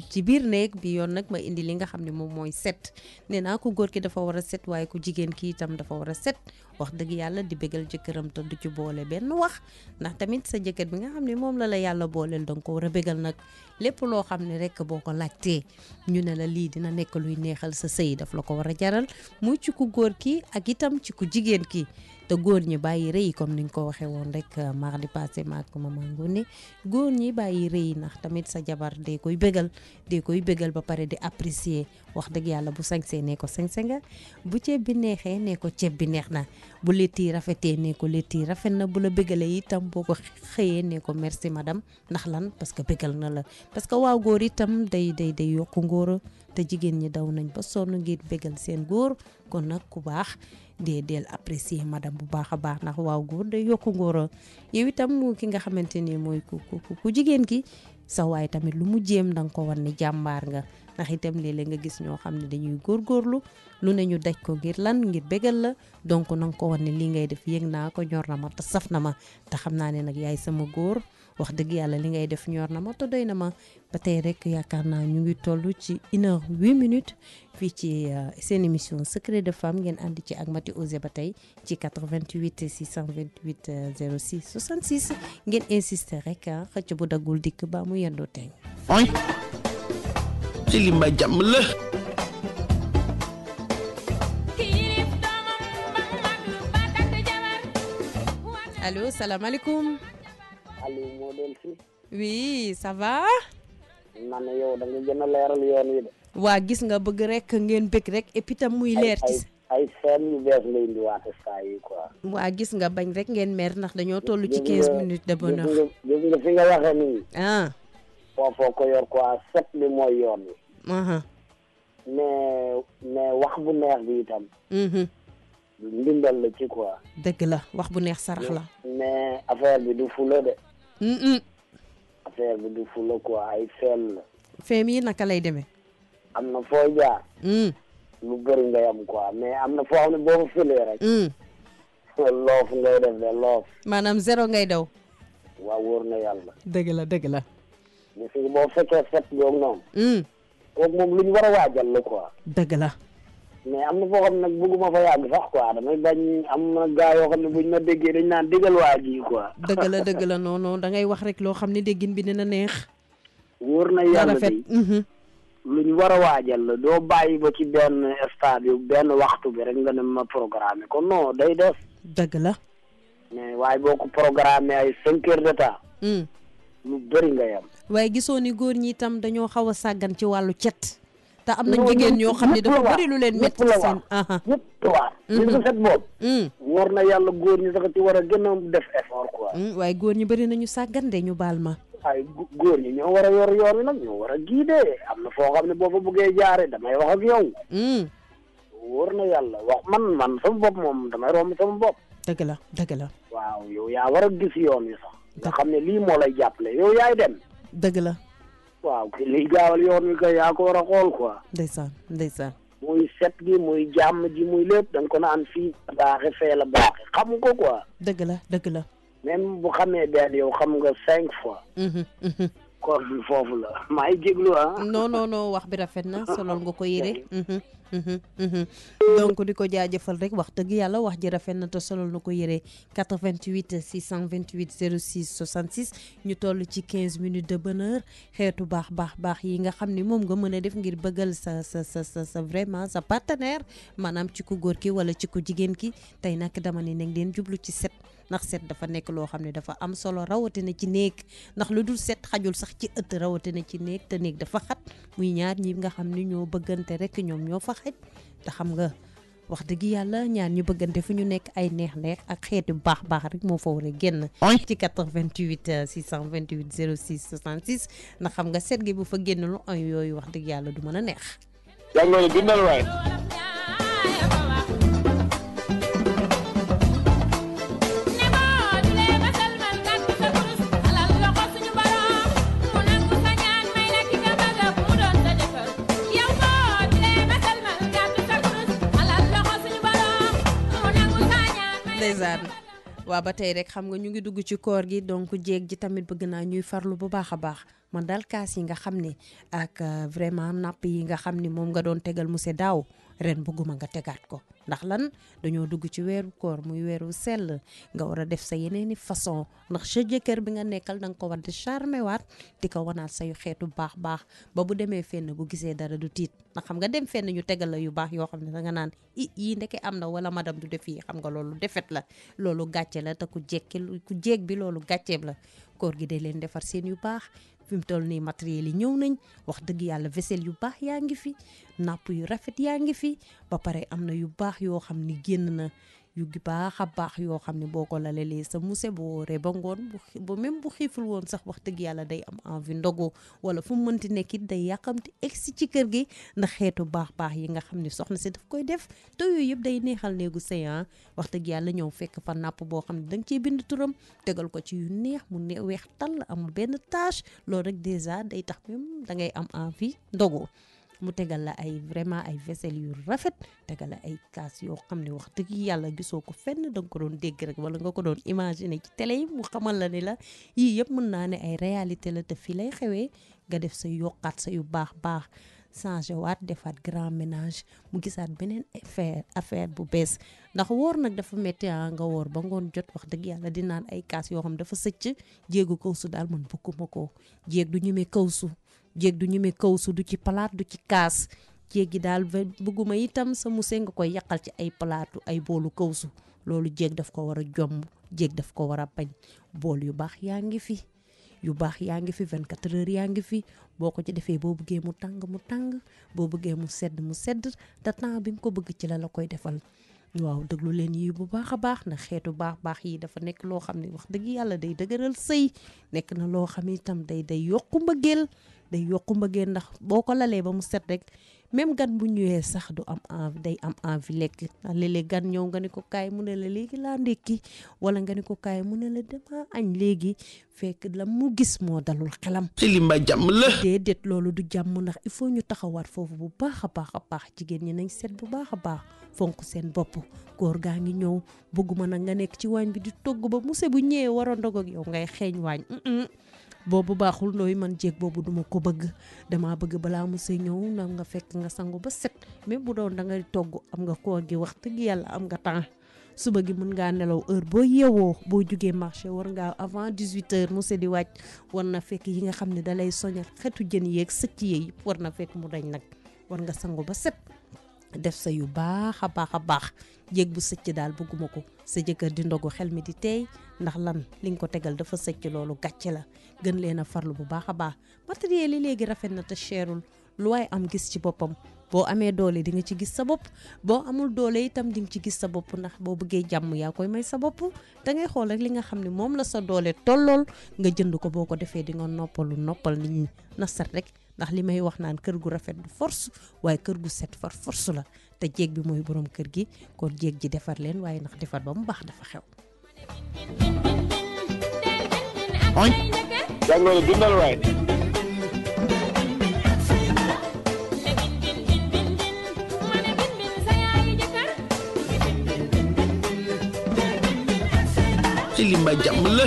ci biir néeg bi yoon nag ma indi li nga xam ne moom mooy set nee naa ku góor ki dafa war a set waaye ku jigéen ki itam dafa war a set wax dëgg yàlla di bégal jëkkëram te du ci boole benn wax ndax tamit sa jëkkër bi nga xam ne moom la yàlla booleel danga ko war a bégal nag lépp loo xam ne rek boo ko laajtee ñu ne la lii dina nekk luy neexal sa sëy daf la ko war a jaral muy ci ku góor ki ak itam ci ku jigéen ki te góor ñi bàyyi rëy comme niñ ko waxee woon rek mardi passé maak maman Ngoné góor ñi bàyyi rëy ndax tamit sa jabar dee koy bégal ba pare di apprécier wax dëgg yàlla bu sañsee nee ko sañse nga bu ceeb bi neexee nee ko ceeb bi neex na bu letti rafetee nee ko letti rafet na bu la bégalee itam boo ko xëyee nee ko merci madame ndax lan parce que bégal na la parce que waaw góor itam day yokku ngóora te jigéen ñi daw nañ ba sonn ngir bégal seen góor kon nag ku baax del apprécier madame bu baax a baax ndax waaw góor day yokku ngóora yow itam ki nga xamante ni mooy ku jigéen ki sa waay tamit lu mu jéem danga ko war ni jàmbaar nga ndax itam léeg-léeg nga gis ñoo xam ne dañuy góorgóorlu lu ne ñu daj ko ngir lan ngir bégal la donc nanga ko war ne lii ngay def yëg naa ko ñor na ma te saf na ma te xam naa ne nag yaay sama góor wax dëgg yàlla li ngay def ñor na ma te doy na ma ba tey rek yaakaar naa ñu ngi toll ci 1h08 fii ci seen émission secret de femme ngeen ànd ci ak Mati Osé ba tey ci 88 628 06 66 ngeen insister rek xëcc bu daggul dikk ba mu yendoo teñ oy ci li ma jàmm la allo salaamaaleykum Aliou moo doon fi. oui ça va. man yow da nga gën a leeral yoon wi de. waa gis nga bëgg rek ngeen bëgg rek et puis tam muy leer ci. ay seen yu bees lay indiwaat saa yi quoi. waa gis nga bañ rek ngeen mer ndax dañoo toll ci 15 minutes de bonheur. gis nga fi nga waxee nii. foofoo ko yor quoi set bi mooy yoon wi. mais wax bu neex bi itam. ndimbal la ci quoi. dëgg la wax bu neex sarax la. mais affaire bi du fula de. affaire bi du fula quoi ay feem la. feem yi naka lay demee. am na foo jaar. lu bëri ngay am quoi mais am na foo xam ne boo fa filee rek. loof ngay def de loof. maanaam zéro ngay daw. waaw wóor na yàlla. dëgg la dëgg la. mais fi boo fekkee fet boobu noonu. kooku moom lu ñu war a waajal la quoi. dëgg la. mais am na foo xam ne nag bëgguma fa yàgg sax quoi damay bañ am na gaa yoo xam ne buñ ma déggee dañ naan déggal waa ji quoi. dëgg la non da ngay wax rek loo xam ne déggin bi dina neex. wóor na yàlla de lu ñu war a waajal la doo bàyyi ba ci benn stade yu benn waxtu bi rek nga ne ma programme ko non day def. dëgg la. mais waaye boo ko programme ay 5 heures de temps. lu bëri nga yam. waaye gisoo ni góor ñi itam dañoo xaw a sàggan ci wàllu cet. te am na jigéen ñoo xam ne dafa bëri lu leen métti seen ñëpp waaw gis nga set boobu war na yàlla góor ñi sax ci war a gën a def effort quoi waaye góor ñi bëri nañu sàggande ñu baal ma ay góor ñi ñoo war a yor yoon wi nag ñoo war a giidee am na foo xam ne boo fa bëggee jaare damay wax ak yow wóor na yàlla wax man sama bopp moom damay romb sama bopp dëgg la waaw yow yaa war a gis yoon wi sax nga xam ne lii moo lay jàppale yow yaay dem dëgg la waaw ki liy gaawal yoon wi kay yaa ko war a xool quoi. ndeysaan. muy set gi muy jàmm ji muy lépp da nga ko naan fii baaxe fee la baaxe xam ko quoi. dëgg la. même bu xamee benn yow xam nga 5 fois. kon foofu la maa ngi jéglu non wax bi rafet na solol nga ko yére. donc di ko jaajëfal rek wax dëgg yàlla wax ji rafet na te solol na ko yére 88 628 06 66 ñu toll ci 15 minutes de bonheur xeetu baax yi nga xam ni moom nga mën a def ngir bëggal sa vraiment sa partenaire maanaam ci ku góor ki wala ci ku jigéen ki tey nag dama ne nag leen jublu ci set ndax set dafa nekk loo xam ne dafa am solo rawatina ci néeg ndax lu dul set xajul sax ci ëtt rawatina ci néeg te néeg dafa xat muy ñaar ñi nga xam ni ñoo bëggante rek ñoom ñoo fa xaj te xam nga wax dëgg yàlla ñaan ñu bëggante fu ñu nekk ay neex-neex ak xeetu baax rek moo fa war a génn ci 88 628 06 66 ndax xam nga set gi bu fa génnul yooyu wax dëgg yàlla du mën a neex. jàngoro bindal waay. waaw ba tey rek xam nga ñu ngi dugg ci koor gi donc jéeg ji tamit bëgg naa ñuy farlu bu baax a baax man daal kaas yi nga xam ne ak vraiment napp yi nga xam ne moom nga doon tegal monsieur daaw ren bëgguma nga tegaat ko ndax lan dañoo dugg ci weeru koor muy weeru sell nga war a def sa yeneeni façon ndax sa jëkkër bi nga nekkal da nga ko war di charmer waat di ko wanaat say xeetu baax ba bu demee fenn bu gisee dara du tiit ndax xam nga dem fenn ñu tegal la yu baax yoo xam ne da nga naan yii ndeke am na wala madame du def yi xam nga loolu defet la loolu gàcce la te ku jéeg bi loolu gàcceeb la koor gi day leen defar seen yu baax fi mu toll nii matériel yi ñëw nañ wax dëgg yàlla vaisselle yu baax yaa ngi fi napp yu rafet yaa ngi fi ba pare am na yu baax yoo xam ni génn na yu baax a baax yoo xam ne boo ko lalalee sa muse bu wóoree ba ngoon bu même bu xiiful woon sax wax dëgg yàlla day am envie ndogu wala fu mu mënti nekk it day yàqamti egsi ci kër gi ndax xeetu baax yi nga xam ne soxna si daf koy def te yooyu yëpp day neexal néegu sëy wax dëgg yàlla ñëw fekk fa napp boo xam ne da nga ciy bind turam tegal ko ci yu neex mu weex tàll amul benn tache loolu rek déjà day tax même da ngay am envie ndogu mu tegal la ay vraiment ay vaisselle yu rafet tegal la ay kaas yoo xam ne wax dëgg yàlla gisoo ko fenn da nga ko doon dégg rek wala nga ko doon imaginer ci télé yi mu xamal la ni la yii yëpp mën naa ne ay réalité la te fii lay xewee nga def sa yokkaat sa yu baax changé waat defaat grand ménage mu gisaat beneen affaire bu bees ndax woor nag dafa métti nga woor ba ngoon jot wax dëgg yàlla di naan ay kaas yoo xam dafa sëcc jéegu kawsu daal man bëgguma ko jéeg du ñemee kawsu du ci palaat du ci kaas jéeg gi daal bëgguma itam sa muse nga koy yàqal ci ay palaatu ay boolu kawsu loolu jéeg daf ko war a jomb jéeg daf ko war a bañ bool yu baax yaa ngi fi 24 heures yaa ngi fi boo ko ci defee boo bëggee mu tàng boo bëggee mu sedd te temps bi nga ko bëgg ci la koy defal waaw déglu leen yi bu baax a baax ndax xeetu baax yi dafa nekk loo xam ne wax dëgg yàlla day dëgëral sëy nekk na loo xam itam day yokku mbëggeel ndax boo ko lalee ba mu set rek même gan bu ñëwee sax du am envie day am envie lekk ndax léeg-léeg gan ñëw nga ne ko kaay mu ne la léegi laa ndékki wala nga ne ko kaay mu ne la dama añ léegi fekk la mu gis moo dalul xelam ci li ma jàmm la déedéet loolu du jàmm ndax il faut ñu taxawaat foofu bu baax a baax jigéen ñi nañ seet bu baax a baax fonk seen bopp góor gaa ngi ñëw bëgguma nag nga nekk ci waañ bi di togg ba muse bu ñëwee war a ndog ak yow ngay xeeñ waañ boobu baaxul ndooy man jéeg boobu duma ko bëgg dama bëgg balaa muse ñëw na nga fekk nga sangu ba set même bu doon da ngay togg am nga koor gi wax dëgg yàlla am nga temps suba gi mën ngaa nelaw heure boo yeewoo boo jugee marché war ngaa avant 18h muse di wàcc war na fekk yi nga xam ne da lay soñal xetu jën yeeg sëcc yi war na fekk mu dañ nag war nga sangu ba set def sa yu baax a baax jéeg bu sëcc daal bëgguma ko sa jëkkër di ndogu xel mi di teey ndax lan li nga ko tegal dafa sëcc loolu gàcce la gën leen a farlu bu baax a baax matériel yi léegi rafet na te cherul lu waay am gis ci boppam boo amee doole di nga ci gis sa bopp boo amul doole itam di nga ci gis sa bopp ndax boo bëggee jàmm yaa koy may sa bopp da ngay xool rek li nga xam ne moom la sa doole tollool nga jënd ko boo ko defee di nga noppal nit ñi na set rek ndax li may wax naan kër gu rafet du force waaye kër gu set far force la te jéeg bi mooy borom kër gi kon jéeg ji defar leen waaye ndax defar ba mu baax dafa xew jàngoro dundal waay ci li ma jàmm la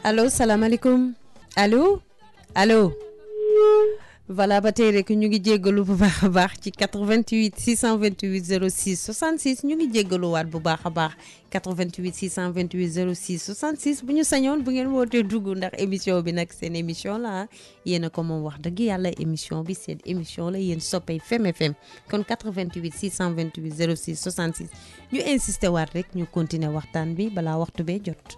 allo salaamaaleykum allo allo voilà ba tey rek ñu ngi jéggalu bu baax a baax ci 88 628 06 66 ñu ngi jéggaluwaat bu baax a baax 88 628 06 66 bu ñu sañoon bu ngeen wootee dugg ndax émission bi nag seen émission la yéen a ko moom wax dëgg yàlla émission bi seen émission la yéen soppay Fem FM kon 88 628 06 66 ñu insisté waat rek ñu continuer waxtaan bi balaa waxtu bee jot.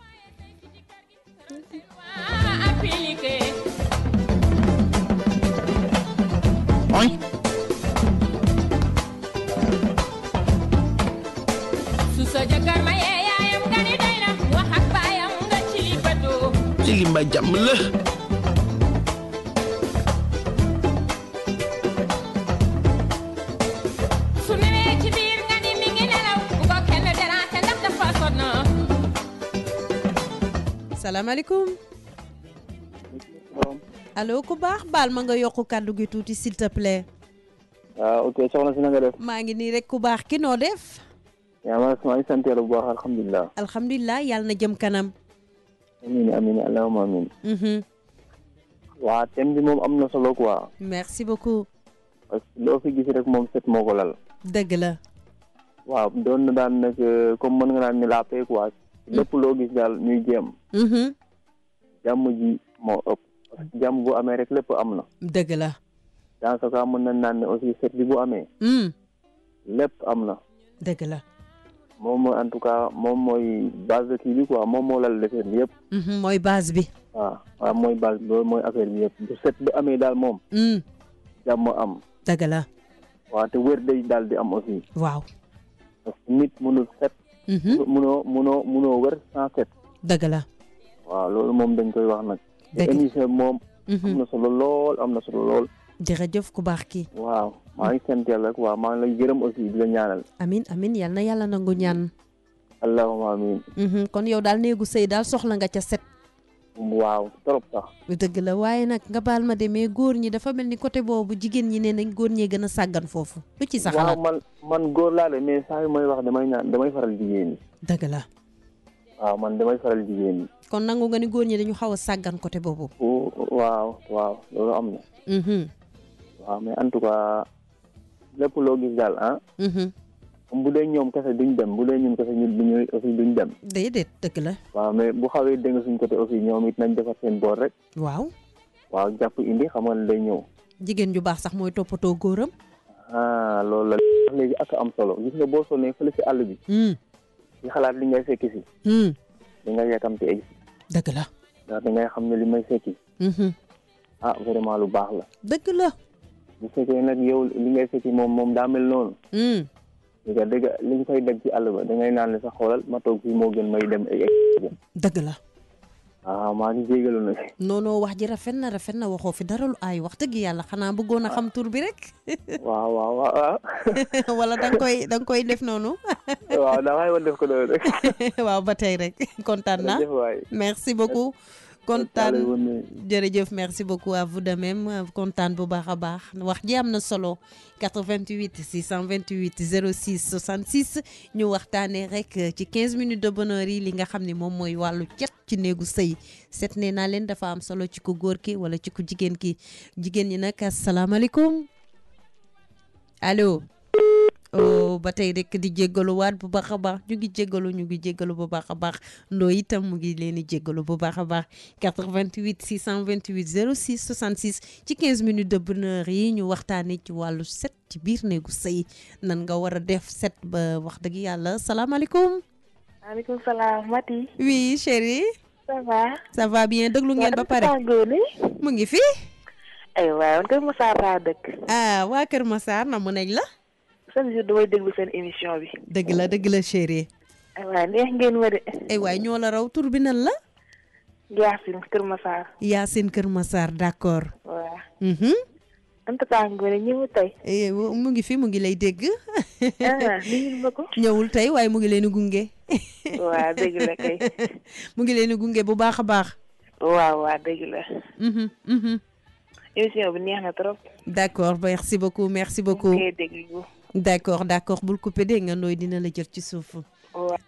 Oy. su sa jëkkër ma yee yaayam nga ni day na wax ak baayam nga ci li bëtu ci li ma jàmm la su newee ci biir nga ni mi ngi nelaw bu ko kenn déranger ndax dafa sonn. salaamaaleykum allo ku baax baal ma nga yokku kàddu gi tuuti s'il te plaît. ok soxna si na nga def. maa ngi nii rek ku baax ki noo def. yaa maa ngi sant yàlla bu baax alhamdulilah. alhamdulilah yàlla na jëm kanam. amiin amiin allahumma amiin. waa thème bi moom am na solo quoi. merci beaucoup. parce que loo fi gis rek moom set moo ko lal. dëgg la. waaw doon na daan nag comme mën nga naan ni la paix quoi. lépp loo gis daal ñuy jéem. jàmm ji moo ëpp. parce que jàmm bu amee rek lépp am na. dëgg la. dans ce cas mën na naan ne aussi set bi bu amee. lépp am na. dëgg la. moom mooy en tout cas moom mooy base de kii bi quoi moom moo lal defar bi yëpp. mooy base bi. waaw mooy base bi loolu mooy affaire bi yëpp bu set bu amee daal moom. jàmm am. dëgg la. waaw te wér day daal di am aussi. waaw. parce que nit mënul set. munoo wér sans set. dëgg la. waaw loolu moom dañ koy wax nag. dëgg émission moom. am na solo lool am na solo lool. jërëjëf ku baax ki waaw maa ngi sant yàlla waaw maa ngi lay gërëm aussi di la ñaanal. amin amin yal na yàlla nangu ñaan. allahumma amin. kon yow daal néegu sëy daal soxla nga ca set. waaw trop sax. dëgg la waaye nag nga baal ma demee góor ñi dafa mel ni côté boobu jigéen ñi ne nañ góor ñee gën a sàggan foofu. lu ci sa xalaat waaw man góor laa de mais saa yu may wax damay faral jigéen ñi. dëgg la. waaw man damay faral jigéen ñi. kon nangu nga ni góor ñi dañu xaw a sàggan côté boobu. waaw loolu am na. waaw mais en tout cas lépp loo gis daal bu dee ñoom kese duñ dem bu dee ñun kese ñun aussi duñ dem. déedéet dëgg la. waaw mais bu xawee dégg suñ côté aussi ñoom it nañ defar seen boor rek. waaw. waaw jàpp indi xam nga day ñëw. jigéen ju baax sax mooy toppatoo góoram. loolu la léegi ak am solo gis nga boo sonnee fële si àll bi. di xalaat li ngay fekki si. di nga yàkkamti egg si. dëgg la. ndax da ngay xam ne li may fekki. vraiment lu baax la. dëgg la. bu fekkee nag yow li ngay fekki moom daa mel noonu. dëgg li nga fay dégg ci àll ba da ngay naan ne sax xoolal ma toog fii moo gën may dem ay dëgg la. maa ngi jégalu nag. non wax ji rafet na waxoo fi dara lu aay wax dëgg yàlla xanaa bëggoon a xam tur bi rek. waaw. wala da nga koy def noonu. waaw damay def ko noonu rek. waaw ba tey rek kontaan naa. merci beaucoup. kontaan jërëjëf merci beaucoup à vous de même kontaan bu baax a baax wax ji am na solo 88 628 06 66 ñu waxtaanee rek ci 15 minutes de bonheur yi li nga xam ne moom mooy wàllu cet ci néegu sëy set nee naa leen dafa am solo ci ku góor ki wala ci ku jigéen ki jigéen ñi nag asalaamaaleykum allo. ba tey rek di jéggaluwaat bu baax a baax ñu ngi jéggalu bu baax a baax ndoo itam mu ngi leen di jéggalu bu baax a baax 88 628 06 66 ci 15 minutes de bonheur yi ñu waxtaanee ci wàllu set ci biir néegu sëy nan nga war a def set ba wax dëgg yàlla salaamaaleykum. maaleykum salaam Mati. oui chérie. ça va bien déglu ngeen ba pare. mu ngi fi. aywa Kër Massar laa dëkk. waa Kër Massar na mu nekk la. chaque jour damay déglu seen émission bi. dëgg la chérie. waaw neex ngeen ma de. waay ñoo la raw tur bi nan la. Yacine Kër Massar. Yacine Kër Massar d'accord. waaw. en tout cas ngoone ñëw tey. mu ngi fi mu ngi lay dégg. nuyul ma ko. ñëwul tey waaye mu ngi leen di gunge. waaw dëgg la kay. mu ngi leen di gunge bu baax a baax. waaw dëgg la. émission bi neex na trop. d'accord merci beaucoup. d'accord bul coupé dégg nga ndooy dina la jël ci suuf.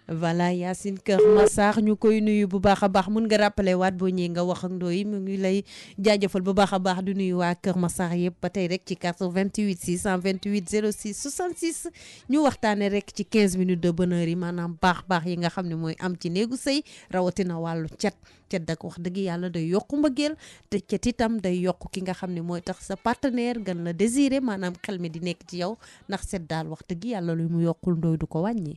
voilà Yacine Kër Massar ñu koy nuyu bu baax a baax mun nga rappeler waat boo ñëwee nga wax ak Ndoye mu ngi lay jaajëfal bu baax a baax di nuyu waa Kër Massar yëpp ba tey rek ci 88 628 06 66 ñu waxtaane rek ci 15 minutes de bonheur yi maanaam baax yi nga xam ne mooy am ci néegu sëy rawatina wàllu cet dak wax dëgg yàlla day yokku mbëggeel te cet itam day yokk ki nga xam ne mooy tax sa partenaire gën la désiré maanaam xel mi di nekk ci yow ndax cet daal wax dëgg yàlla lu mu yokkul Ndoye du ko wàññi.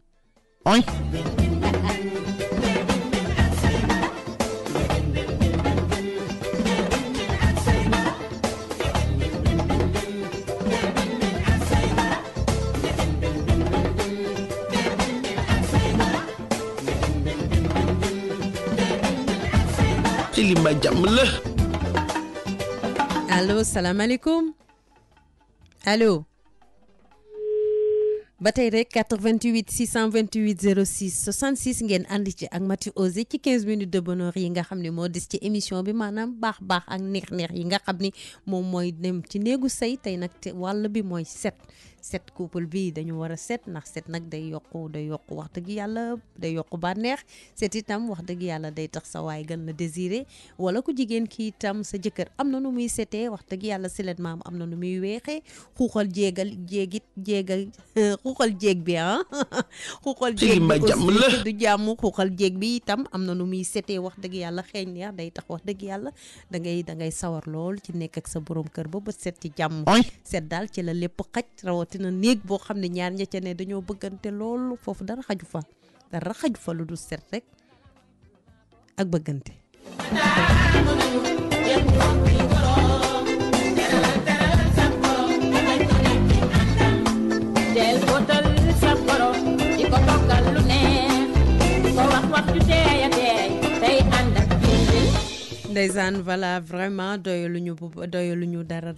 li ma jàmm la. allo salaamaaleykum allo. ba tey rek 88 628 06 66 ngeen ànd ci ak Mati Osé ci 15 minutes de bonheur yi nga xam ne moo des ci émission bi maanaam baax ak neex yi nga xam ni moom mooy dem ci néegu sëy tey nag te wàll bi mooy set couple bi dañu war a set ndax set nag day yokku wax dëgg yàlla day yokku bànneex set itam wax dëgg yàlla day tax sa waay gën la désiré wala ku jigéen ki itam sa jëkkër am na nu muy setee wax dëgg yàlla silet maam am na nu muy weexee xuuxal jéeg bi xuuxal jéeg bi aussi du jàmm xuuxal jéeg bi itam am na nu muy setee wax dëgg yàlla xeeñ neex day tax wax dëgg yàlla da ngay sawar lool ci nekk ak sa borom kër ba set ci jàmm set daal ci la lépp xaj rawatina néeg boo xam ne ñaar ña ca ne dañoo bëggante lool foofu dara xaju fa lu dul set rek ak bëggante. del botal sa borom di ko toggal lu neex di ko wax ju teey a teey tey ànd ak ndeysaan voilà vraiment doyaluñu dara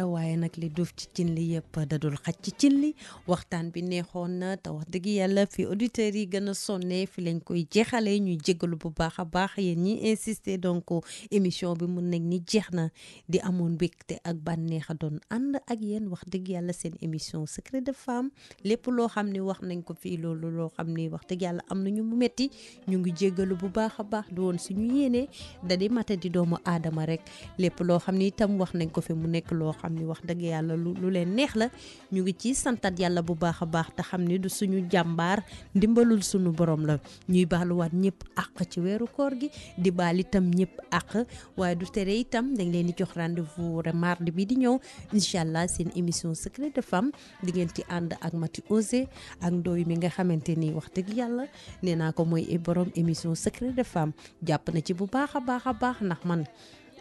waaye nag li duuf ci cin li yëpp dadul xaj ci cin li waxtaan bi neexoon na te wax dëgg yàlla fi auditeurs yi gën a sonne fi lañ koy jeexalee ñuy jégalu bu baax a baax yéen ñi insister donc émission bi mun nañ ni jeex na di amoon mbégte ak bànneex a doon ànd ak yéen wax dëgg yàlla seen émission secret de femme lépp loo xam ne wax nañ ko fii loolu loo xam ne wax dëgg yàlla am nañu mu metti ñu ngi jégalu bu baax a baax du woon suñu yéene da di mate di doomu aadama rek lépp loo xam ni itam wax nañ ko fi mu nekk loo xam ni wax dëgg yàlla lu leen neex la ñu ngi ci santat yàlla bu baax a baax te xam ni du suñu jàmbaar ndimbalul suñu borom la ñuy baaluwaat ñëpp àq ci weeru koor gi di baal itam ñëpp àq waaye du tere itam dañ leen di jox rendez-vous mardi bi di ñëw incha allah seen émission secret de femme di ngeen ci ànd ak Mati Osé ak Ndoye mi nga xamante ni wax dëgg yàlla nee naa ko mooy borom émission secret de femme jàpp na ci bu baax a baax ndax man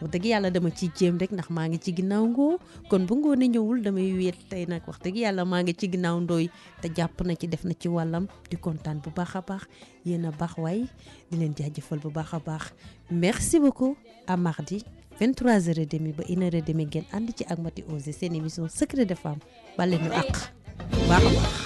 wax dëgg yàlla dama ciy jéem rek ndax maa ngi ci ginnaaw ngoo kon bu ngoone ñëwul damay wéet tey nag wax dëgg yàlla maa ngi ci ginnaaw Ndoye te jàpp na ci def na ci wàllam di kontaan bu baax a baax yéen a baax waay di leen jaajëfal bu baax a baax merci beaucoup à mardi 23h30 ba 1h30 ngeen ànd ci ak Mati Osé seen émission secret de femme bale ñu àq baax a baax